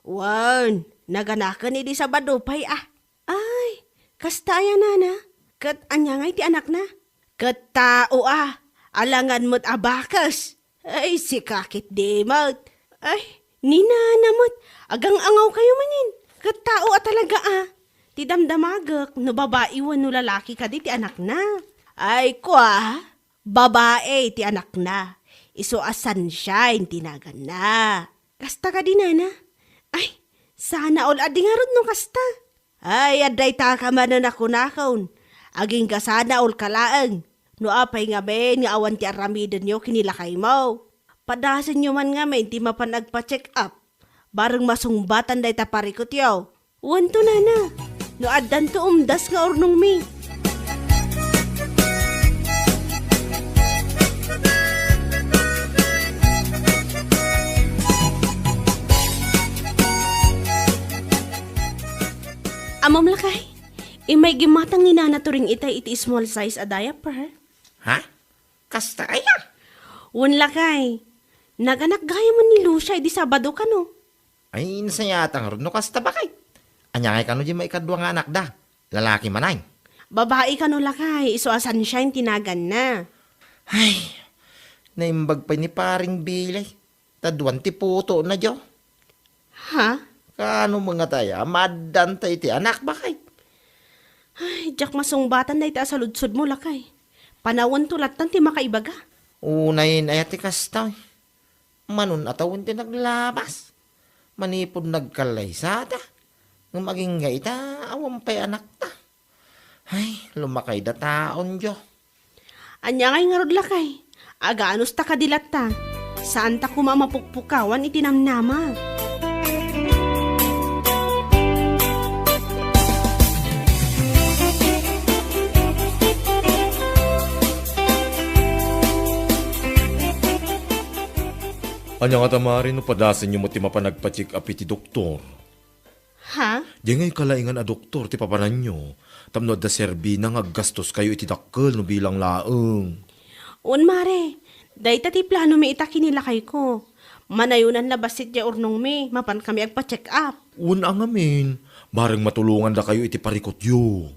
Wen, naganaken idi Sabado pay a. Ay, kasta aya, nana? Ket ania ngay ti anakna? Ket tao a, alangan met a bakes. Ay, sika ketdi met. Ay, ni nana met, agang-angawkayo manen. Ket tao a talaga a. Ti damdamagek, no babai wenno lalaki kadi ti anakna. Ay, kua, babai ti anakna. Isu a Sunshine ti naganna. Kasta kadi, nana? Ay, sana all a di ngarud no kasta. Ay, adda itaka manen a kunakon. Agingga sana all ka laeng. No apay ngamin nga awan ti aramidenyo ken ni lakaymo. Padasenyo man ngamin ti mapan agpa-check up. Bareng masungbatan dayta parikutyo. Wen to, nana. No addanto umdas nga urnongmi. Ammom, lakay, immay gimmatang ni Nana Turing itay iti small size a diaper. Ha? Kasta aya? Wen, lakay, naganak gayam ni Lucia idi Sabado kano. Ay, nasayatan ngarud no kasta, baket. Ania ngay kano diay maikadua nga anakda? Lalaki manen? Babai kano, lakay, isu a Sunshine ti naganna. Ay, naimbag pay ni Paring Billy. Taduan ti putona, jo. Ha? Kaano met nga taya, maaddanta iti anak, baket? Ay, diak masungbatan dayta a saludsodmo, lakay. Panawen to lattan ti makaibaga. Unayen aya ti kasta. Manon a tawen ti naglabas. Manipud nagkallaysata. Ngem agingga ita, awan pay anakta. Ay, lumakayda taon, jo. Ania ngay ngarud, lakay? Aganusta kadi latta? Saanta koma a mapukpukawan iti namnama. Ania ngata, Mare, no padasenyo met ti mapan agpa-check up iti doktor? Ha? Diay ngay kalaingan a doktor ti papananyo, tapno adda serbina nga aggastoskayo iti dakkel no bilang laeng. Wen, Mare, dayta ti planomi ita ken ni lakayko. Manayunan la bassit diay urnongmi, mapankami agpa-check up. Wen a ngamin, bareng matulongandakayo iti parikutyo.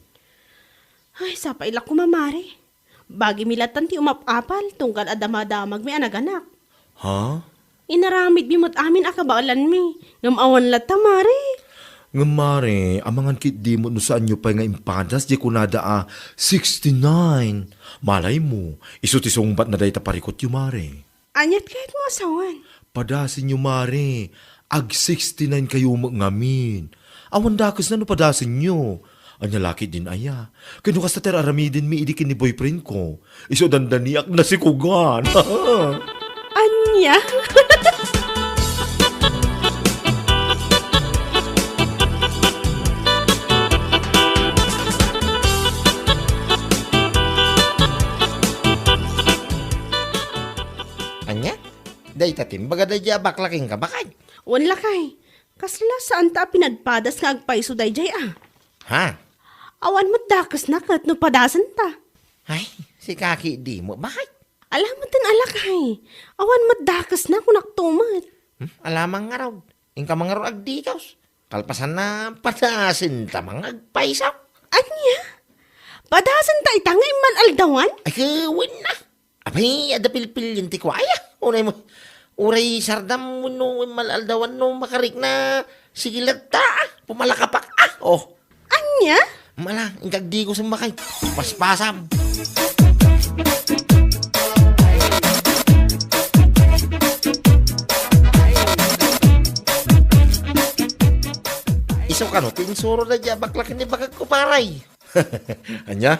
Ay, sapay la koma, Mare. Bagimi lattan ti umap-apal tunggal adda madamagmi a naganak. Ha? Inaramidmi met amin a kabaelanmi, ngem awan latta, Mare. Ngem, Mare, amangan ketdi met no saanyo pay nga impadas diay kunada a sixty-nine. Malaymo, isu ti sungbatna dayta parikutyo, Mare. Aniat kayatmo a sawen? Padasenyo, Mare. Ag sixty-nine kayo met ngamin. Awan dakesna no padasenyo. Ania la ketdin aya? Ken no kasta ti ar-aramidenmi idi ken ni boyfriend ko, isu dandaniak nasikugan. Ania? Ania? Dayta ti imbaga daydiay a bakla kenka, baket? Wen, lakay. Kasla saanta a pinadpadas nga agpayso daydiay a? Ha? Awan met dakesna ket no padasenta. Ay, sika ketdi met, baket? Ala met, lakay. Awan met dakesna, kunakto met. Hmm? Ala man ngarud. Inka man ngarud agdikus. Kalpasanna, padasenta man nga agpayso. Ania? Padasenta ita nga immal-aldawan? Ay, ket wen a. Apay, adda pilpilien ti kuaya. Unay mo, uray sardam wenno immal-aldawan no makarikna, sige latta, ah, pumalakapak, ah, oh. Ania? Mala, inka agdikus, baket. Paspasam. Isu kano ti insuro daydiay a bakla ken ni baketko, pare? Ania?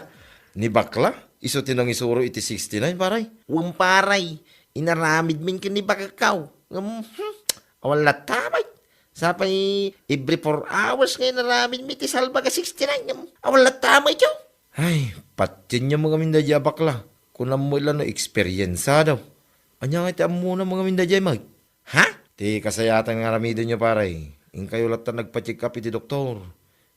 Ni bakla? Isu ti nangisuro iti sixty-nine, pare? Wen, pare. Inaramidmin ken ni baketko. Ngem, hmm, awan latta met. Sapay every four hours nga inaramidmi ti salbag a sixty-nine. Ngem, awan latta met, yo. Ay, patienyo met ngamin daydiay a bakla. Kunam met la no eksperyensado. Ania ngay ti ammona met ngamin daydiay, Mike? Ha? Ti kasayatan nga aramidenyo, pare. Inkayo latta nagpa-check up iti doktor.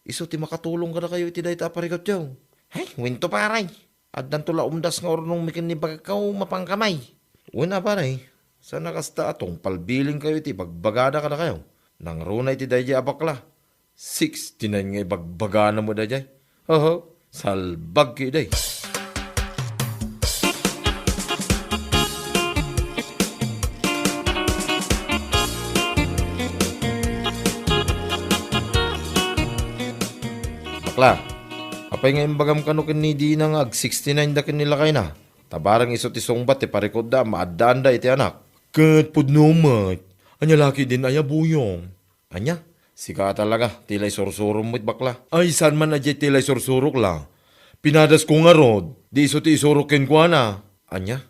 Isu ti makatulong kadakayo iti dayta a parikutyo. Ay, wen to, pare. Addanto la umdas nga urnongmi ken ni baketko, mapanka met. Wen a, pare, saan a kasta a tungpalbilinkayo iti ibagbagada kadakayo. Nangruna iti daydiay a bakla. Sixty-nine nga ibagbagana met daydiay. Oho, salbag ketdi. Bakla, apay nga imbagam kano ken ni Dina nga ag sixty-nine da ken ni lakayna? Ta bareng isu ti sungbat ti parikutda a maaddaanda iti anak. Ket pudno met. Ania la ketdin aya, Boyong? Ania? Sika talaga, ti la isursurom met, bakla. Ay, saan man a diay ti la isursurok la? Pinadasko ngarud, di isu ti isurok kenkuana. Ania?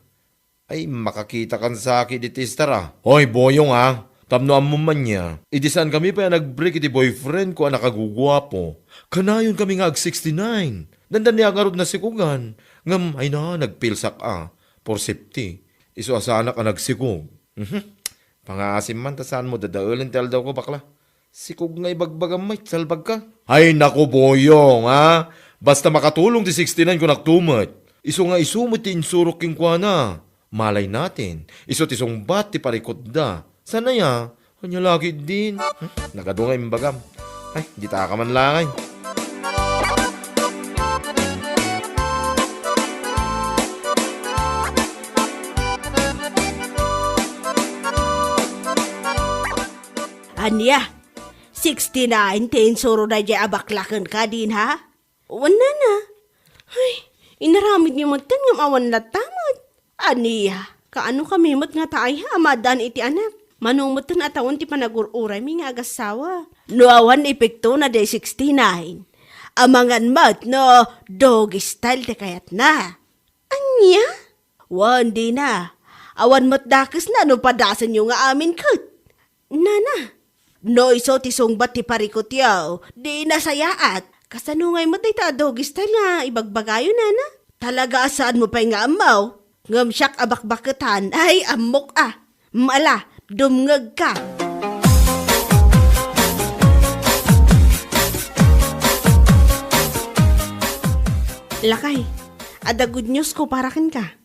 Ay, makakitakan sa ketdi ti star a. Hoy, Boyong a, tapno ammom man aya, idi saankami pay a nag-break iti boyfriendko a nakaguguapo, kanayonkamin nga ag sixty-nine. Dandaniak ngarud nasikugan. Ngem, ay na, nagpilsak a. For safety. Isu a saanak a nagsikog. Mhm. Pangaasim man ta saanmo dadaelen ti aldawko, bakla. Sikog nga ibagbagam met, salbagka. Ay, naku, Boyong, ha? Basta makatulong ti sixty-nine, kunak to met. Isu nga isu met ti insurok kenkuana. Malay natin, isu ti sungbat ti parikutda. Saan aya? Ania la ketdin? Hmm? Nagadu nga imbagam. Ay, dita ka man laeng. Ania? Sixty-nine ti insuro daydiay a bakla kenka, Dina? Wen, nana. Ay, inaramidmi metten ngem awan latta met. Ania? Kaano kami met ngata aya a maaddaan iti anak? Mano metten a tawen ti panagur-uraymi nga agassawa? No awan epektona diay sixty-nine, amangan met no doggy style ti kayatna. Ania? Wen, Dina. Awan met dakesna no padasenyo nga amin ket. Nana, no isu ti sungbat ti parikutyo, di nasayaat. Kasano ngay met dayta a doggy style nga ibagbagayo, nana? Talaga a saanmo pay nga ammo. Ngem siak a bakbaketan, ay, ammok a. Mala, dumngegka. Lakay, adda good news ko para kenka.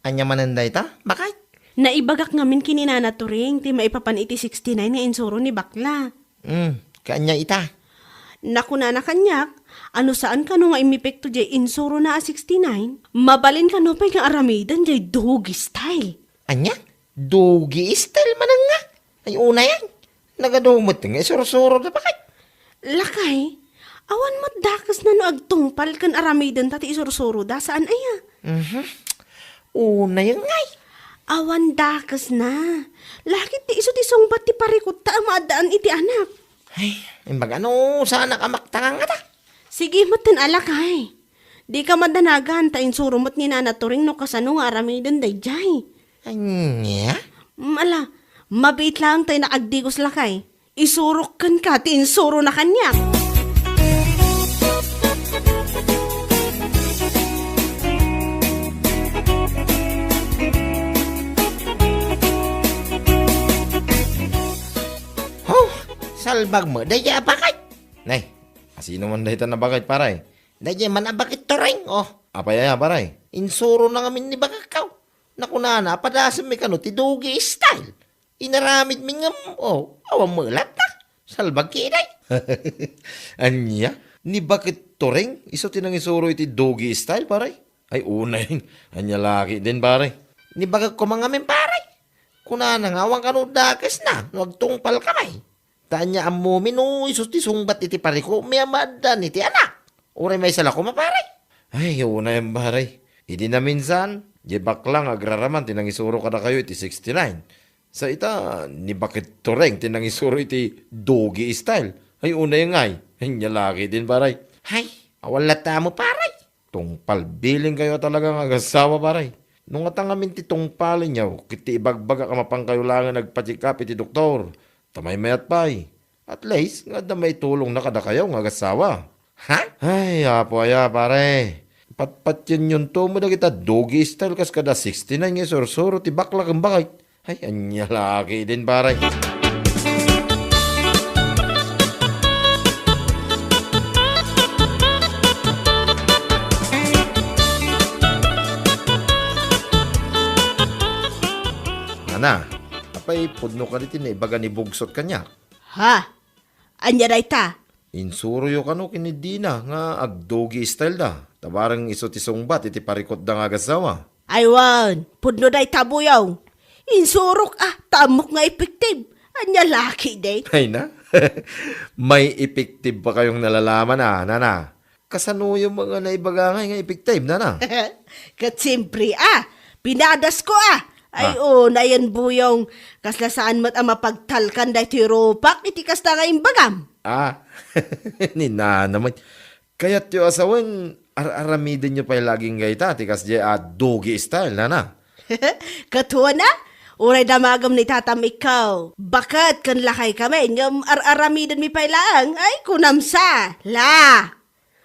Ania manen dayta? Bakit? Naibagak ngamin ken ni Nana Turing ti maipapan iti sixty-nine nga insuro ni bakla. Hmm, kaanya ita? Nakunana kaniak, a no saan kano nga imepekto diay insurona a sixty-nine, mabalin kano pay nga aramiden diay doggy style. Ania? Doggy style manen nga? Ay, unayan. Nagadu met nga isursuro da bakit? Lakay, awan met dakesna no agtungpal ken aramidenta ti isursuroda, saan aya? Mhm. Unayan ngay. Awan dakesna. Lakit ti isu ti sungbat ti parikutta a maaddaan iti anak. Ay, imbag ano, saanak a maktangan ngata? Sige metten a lakay. Dika madanagan ta insuro met ni Nana Turing no kasano nga aramiden daydiay. Ania? Mm, ala, mabiit laeng tay naagdigos lakay. Isurok kenka ti insurona kaniak. Ho, salbag met daydiay a bakit. Nay, asino man dayta a bakit, pare? Daydiay man a bakit, Turing, oh. Apay aya, pare? Insurona ngamin ni baketko. Nakunana a padasenmi kano ti doggy style. Inaramidmi ngem, oh, awan met latta. Salbag ketdi. Ania? Ni bakit Turing? Isu ti nangisuro iti doggy style, pare? Ay, unay. Ania la ketdin, pare? Ni baketko man ngamin, pare. Kunana nga awan kano dakesna no agtungpal kami. Ta ania ammomi no isu ti sungbat iti parikutmi a maaddaan iti anak? Uray maysa la koma, pare? Ay, unayan, pare. Idi naminsan, diay bakla nga agraraman ti nangisuro kadakayo iti sixty-nine. Sa ita, ni bakit Turing ti nangisuro iti doggy style. Ay, unayan ngay. Ania la ketdin, pare? Hay, awan latta met, pare. Tungpal bilinkayo a talaga nga agassawa, pare. No ngata ngamin ti tungpalenyo, ket ti ibagbagak a mapankayo laengen agpa-check up iti doktor. Ta maymayat pay. At least, nga adda maitulongna kadakayo nga agassawa. Ha? Ay, apo aya, pare. Patpatienyonto met dagita doggy style kas kada sixty-nine nga isursuro ti bakla ken bakit. Ay, ania la ketdin, pare. Nana, apay pudno kadi ti naibaga ni Bugsot kaniak? Ha? Ania dayta? Insuroyo kano ken ni Dina nga ag-doggy style da, ta bareng isu ti sungbat iti parikutda nga agassawa. Ay wen, pudno dayta, Buyong. Insurok a, ta ammok nga effective. Ania la ketdi? Ay na, may effective pa kayong nalalaman a, nana. Kasanoyo met nga naibaga ngay nga effective, nana? Ket siempre a, pinadasko a. Ay, ah, unayen, Buyong, kasla saan met a mapagtalkan daytoy rupak iti kasta nga imbagam. Ah, ni nana met. Kayatyo a sawen, ar-aramidenyo pay laging dayta ti kasdiay a doggy style, nana? Ket wen a, uray damagem ni tatam ikaw. Baket ken lakay kami, ngem ar-aramidenmi pay laeng. Ay, kunam sa, la.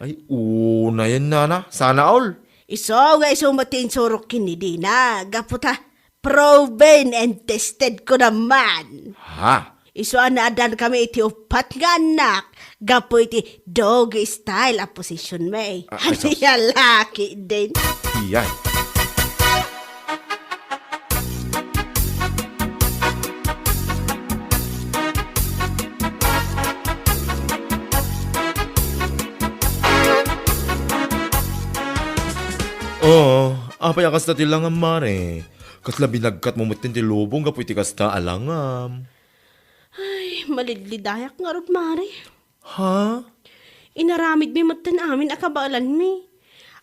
Ay, unayen, nana. Sana all. Isu nga isu met ti insurok ken ni Dina, gapu ta proven and tested ko naman. Ha? Isu a naaddankami iti uppat nga annak gapu iti doggy style a position, may. Ah, ay, sus. Ania laki din. Iyay. Oo, apay a kasta ti langam, Mare? Kasla binagkatmo metten ti lubong gapu iti kasta a langam. Ay, malidlidayak ngarud, Mare. Ha? Inaramidmi metten amin a kabaelanmi.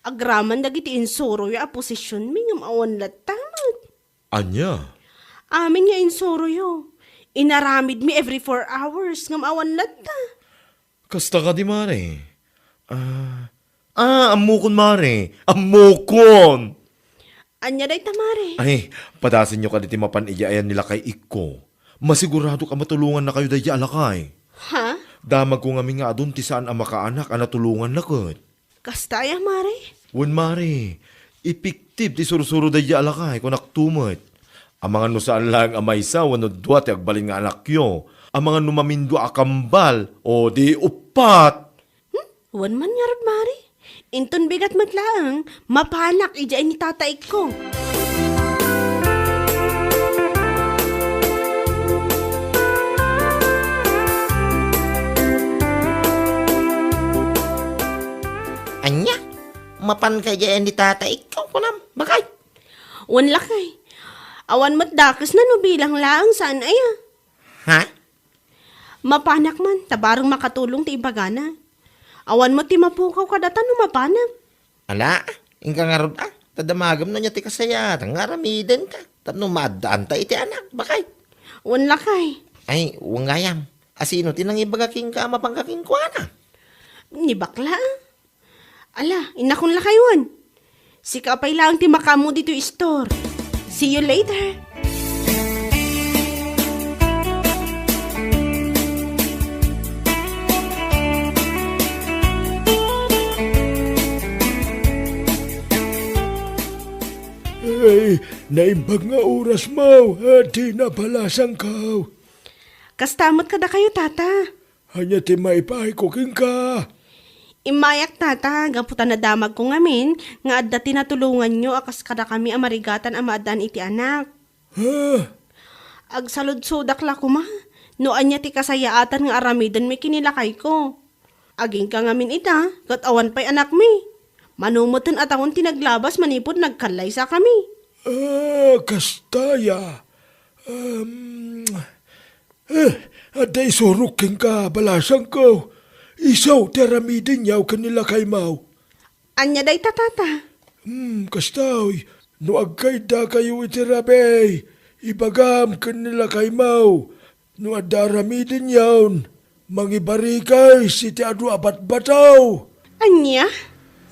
Agraman dagiti insuroyo a positionmi ngem awan latta met. Ania? Amin nga insuroyo. Inaramidmi every four hours ngem awan latta. Kasta kadi, Mare? Ah, ah, ammokon, Mare. Ammokon! Ania dayta, Mare? Ay, padasenyo kadi ti mapan idiay ayan ni lakay ikko. Masiguradok a matulongannakayo daydiay a lakay. Ha? Damagko ngamin nga adun ti saan a makaanak a natulonganna ket. Kasta aya, Mare? Wen, Mare. Epektibo ti sursuro daydiay a lakay, kunak tumet. Amangan no saan laeng a maysa wenno dua ti agbalin nga anakyo. Amangan no mamindua a kambal, o di uppat. Hmm? Wen man ngarud, Mare. Inton bigat met laeng, mapanak idiay ni tataikko. Ania? Mapanka idiay ni tataikko, kunam? Bakay? Wen lakay. Awan met dakesna no bilang laeng saan aya. Ha? Mapanak man, ta bareng makatulong ti ibagana. Awan met ti mapukaw kadata no mapanak. Ala, inka ngarud a, ta damagem no ania ti kasayaatan nga aramidenka, tapno maaddaanta iti anak, bakay. Wen lakay. Ay, wen gayam. Asino ti nangibaga kenka a mapanka kenkuana? Ni bakla a. Ala, innakon lakay wen. Sika pay laeng ti makaammo ditoy store. See you later. Ay, naimbag nga oras mo, a, di nabalasangkaw. Kasta met kadakayo, Tata. Ania ti maipaayko kenka? Immayak, Tata, gapu ta nadamagko ngamin nga adda ti natulonganyo a kas kadakami a marigatan a maaddaan iti anak. Ha? Agsaludsodak la koma no ania ti kasayaatan nga aramidenmi ken ni lakayko. Agingga ngamin ita, ket awan pay anakmi. Mano meten a tawen ti naglabas manipud nagkallaysakami. Ah, kasta aya. Um, Eh, adda isurok kenka, balasangko. Isu ti aramidenyo ken ni lakaymo. Ania dayta, Tata? Hmm, kastoy, no agkaiddakayo iti rabii, ibagam ken ni lakaymo. No adda aramidenyon, mangibarikes iti adu a batbato. Ania?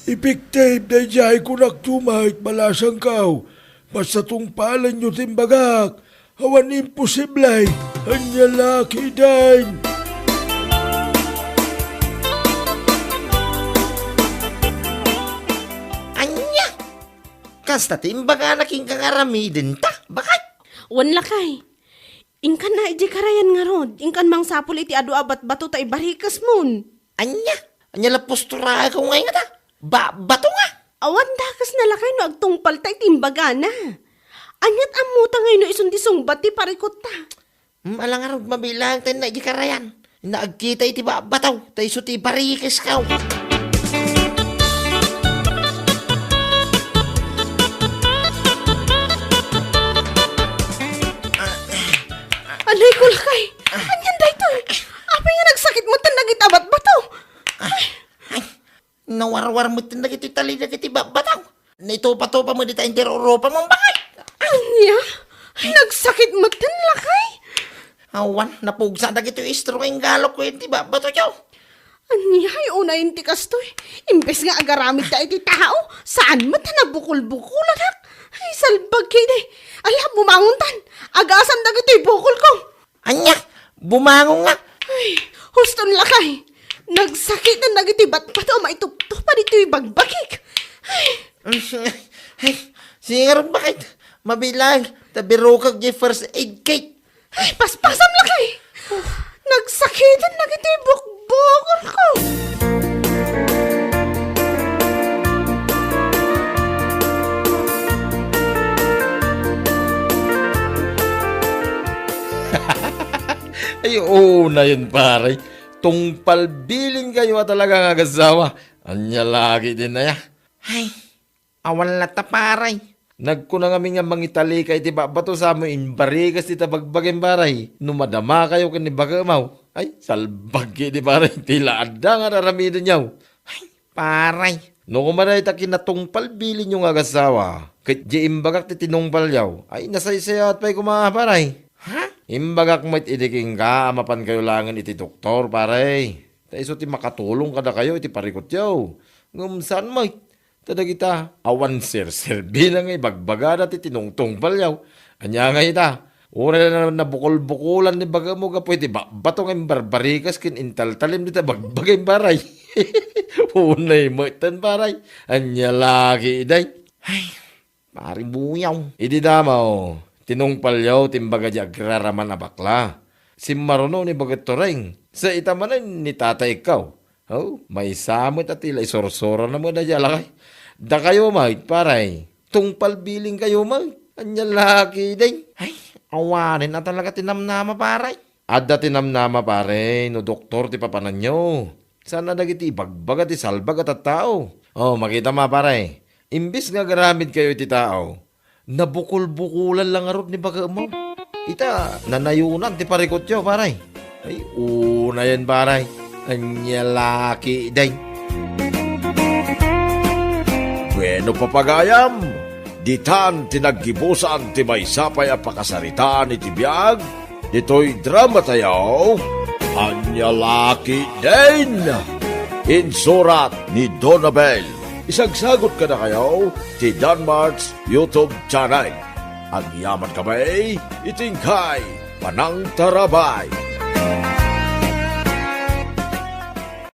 Epektibo daydiay, kunak tumet, balasangko. Basta tungpalenyo ti imbagak. Awan imposible. Ania la ketdin? Ania? Kasta ti imbagana kenka nga aramidenta, bakay? Wen lakay. Inkan idiay karayan ngarud, inkan mangsapul iti adu a batbato ta ibarikesmon. Ania? Ania la posturaek ngay ngata? Ba, bato nga? Awan dakesna lakay no agtungpalta iti imbagana. Aniat ammota ngay no isun ti sungbat ti parikutta? Hmm, ala ngarud, mabilang ta inna idiay karayan. Inna agkita iti ba, bato, ta isu ti ibarikesko. Anay ko lakay! Anian daytoy? Apay nga nagsakit metten dagiti a batbato? Ay, nawarwar metten dagiti tali dagiti ba, bato. Naitupa-tupa met dita inter urupa mo, bakay. Ania? Nagsakit metten lakay? Awan, napugsa dagiti istro nga inggalok ko iti ba, bato, yo. Ania, ay, unayen ti kastoy. Imbes nga agaramid ta iti tao, saan met a nabukol-bukoladak. Ay, salbag kidi. Ala, bumangontan. Agasam dagitoy bukolko. Ania, bumangon nga. Ay, huston lakay. Nagsakit na dagiti batbato a maituptupa ditoy bagbagik. Ay. Ay, sige ngarud, bakit? Mabilang, ta birukek diay first aid kit. Ay, paspasam lakay. Nagsakiten dagiti bukbukorko. Ay, oo na yun, pare. Tungpal bilinkayo a talaga nga agasawa. Ania la ketdin aya? Ay, awan latta, pare. Nagkuna ngamin nga mangitalika iti babato sa amin imbarigas ti tabagbagen, pare. No madamakayo ken ni bakemaw. Ay, salbag ketdi, pare. Ti la adda nga ar-aramidenyo. Ay, pare. No koma dayta kinatungpal bilinyo nga agasawa, ket diay imbagak ti tinungpalyo, ay, nasaysayaat pay koma, pare. Ha? Imbagak met idi kenka a mapankayo laengen iti doktor, pare. Ta isu ti makatulong kadakayo iti parikutyo. Ngem saan met? Ta dagita, awan serserbina nga ibagbagada ti tinungtungpalyo. Ania ngay ita? Uray la nabukolbukolan ni bakemo gapu iti babato nga imbarbarikas ken intaltalim dita bagbagem, pare. Unay met ten, pare. Ania la ketdin? Ay, pare Buyaw. Idi damo, tinungpalyo ti imbaga di agraraman a bakla. Simmaruno ni Baget Toreng. Sa ita manen ni Tatay Ekkaw. Oh, maysa met a ti la isursurana met daydiay a lakay. Dakayo met, pare. Tungpal bilinkayo met. Ania la ketdin? Ay, awanen a talaga ti namnama, pare. Adda ti namnama, pare, no doktor ti papananyo. Saan a dagiti ibagbaga ti salbag a tattao. Oh, makita ma, pare. Imbes nga agaramidkayo iti tao, nabukolbukolan la ngarud ni bakemo. Ita, nanayonan ti parikutyo, pare. Ay, unayen, pare. Ania la ketdin? Bueno, papagayam, ditan ti naggibusan ti maysa pay a pakasaritaan iti biag ditoy dramatayo, Ania la ketdin? Insurat ni Donabel. Isagsagut kadakayo ti Danmart's YouTube channel. Agyamankami iti inkay panangtarabay.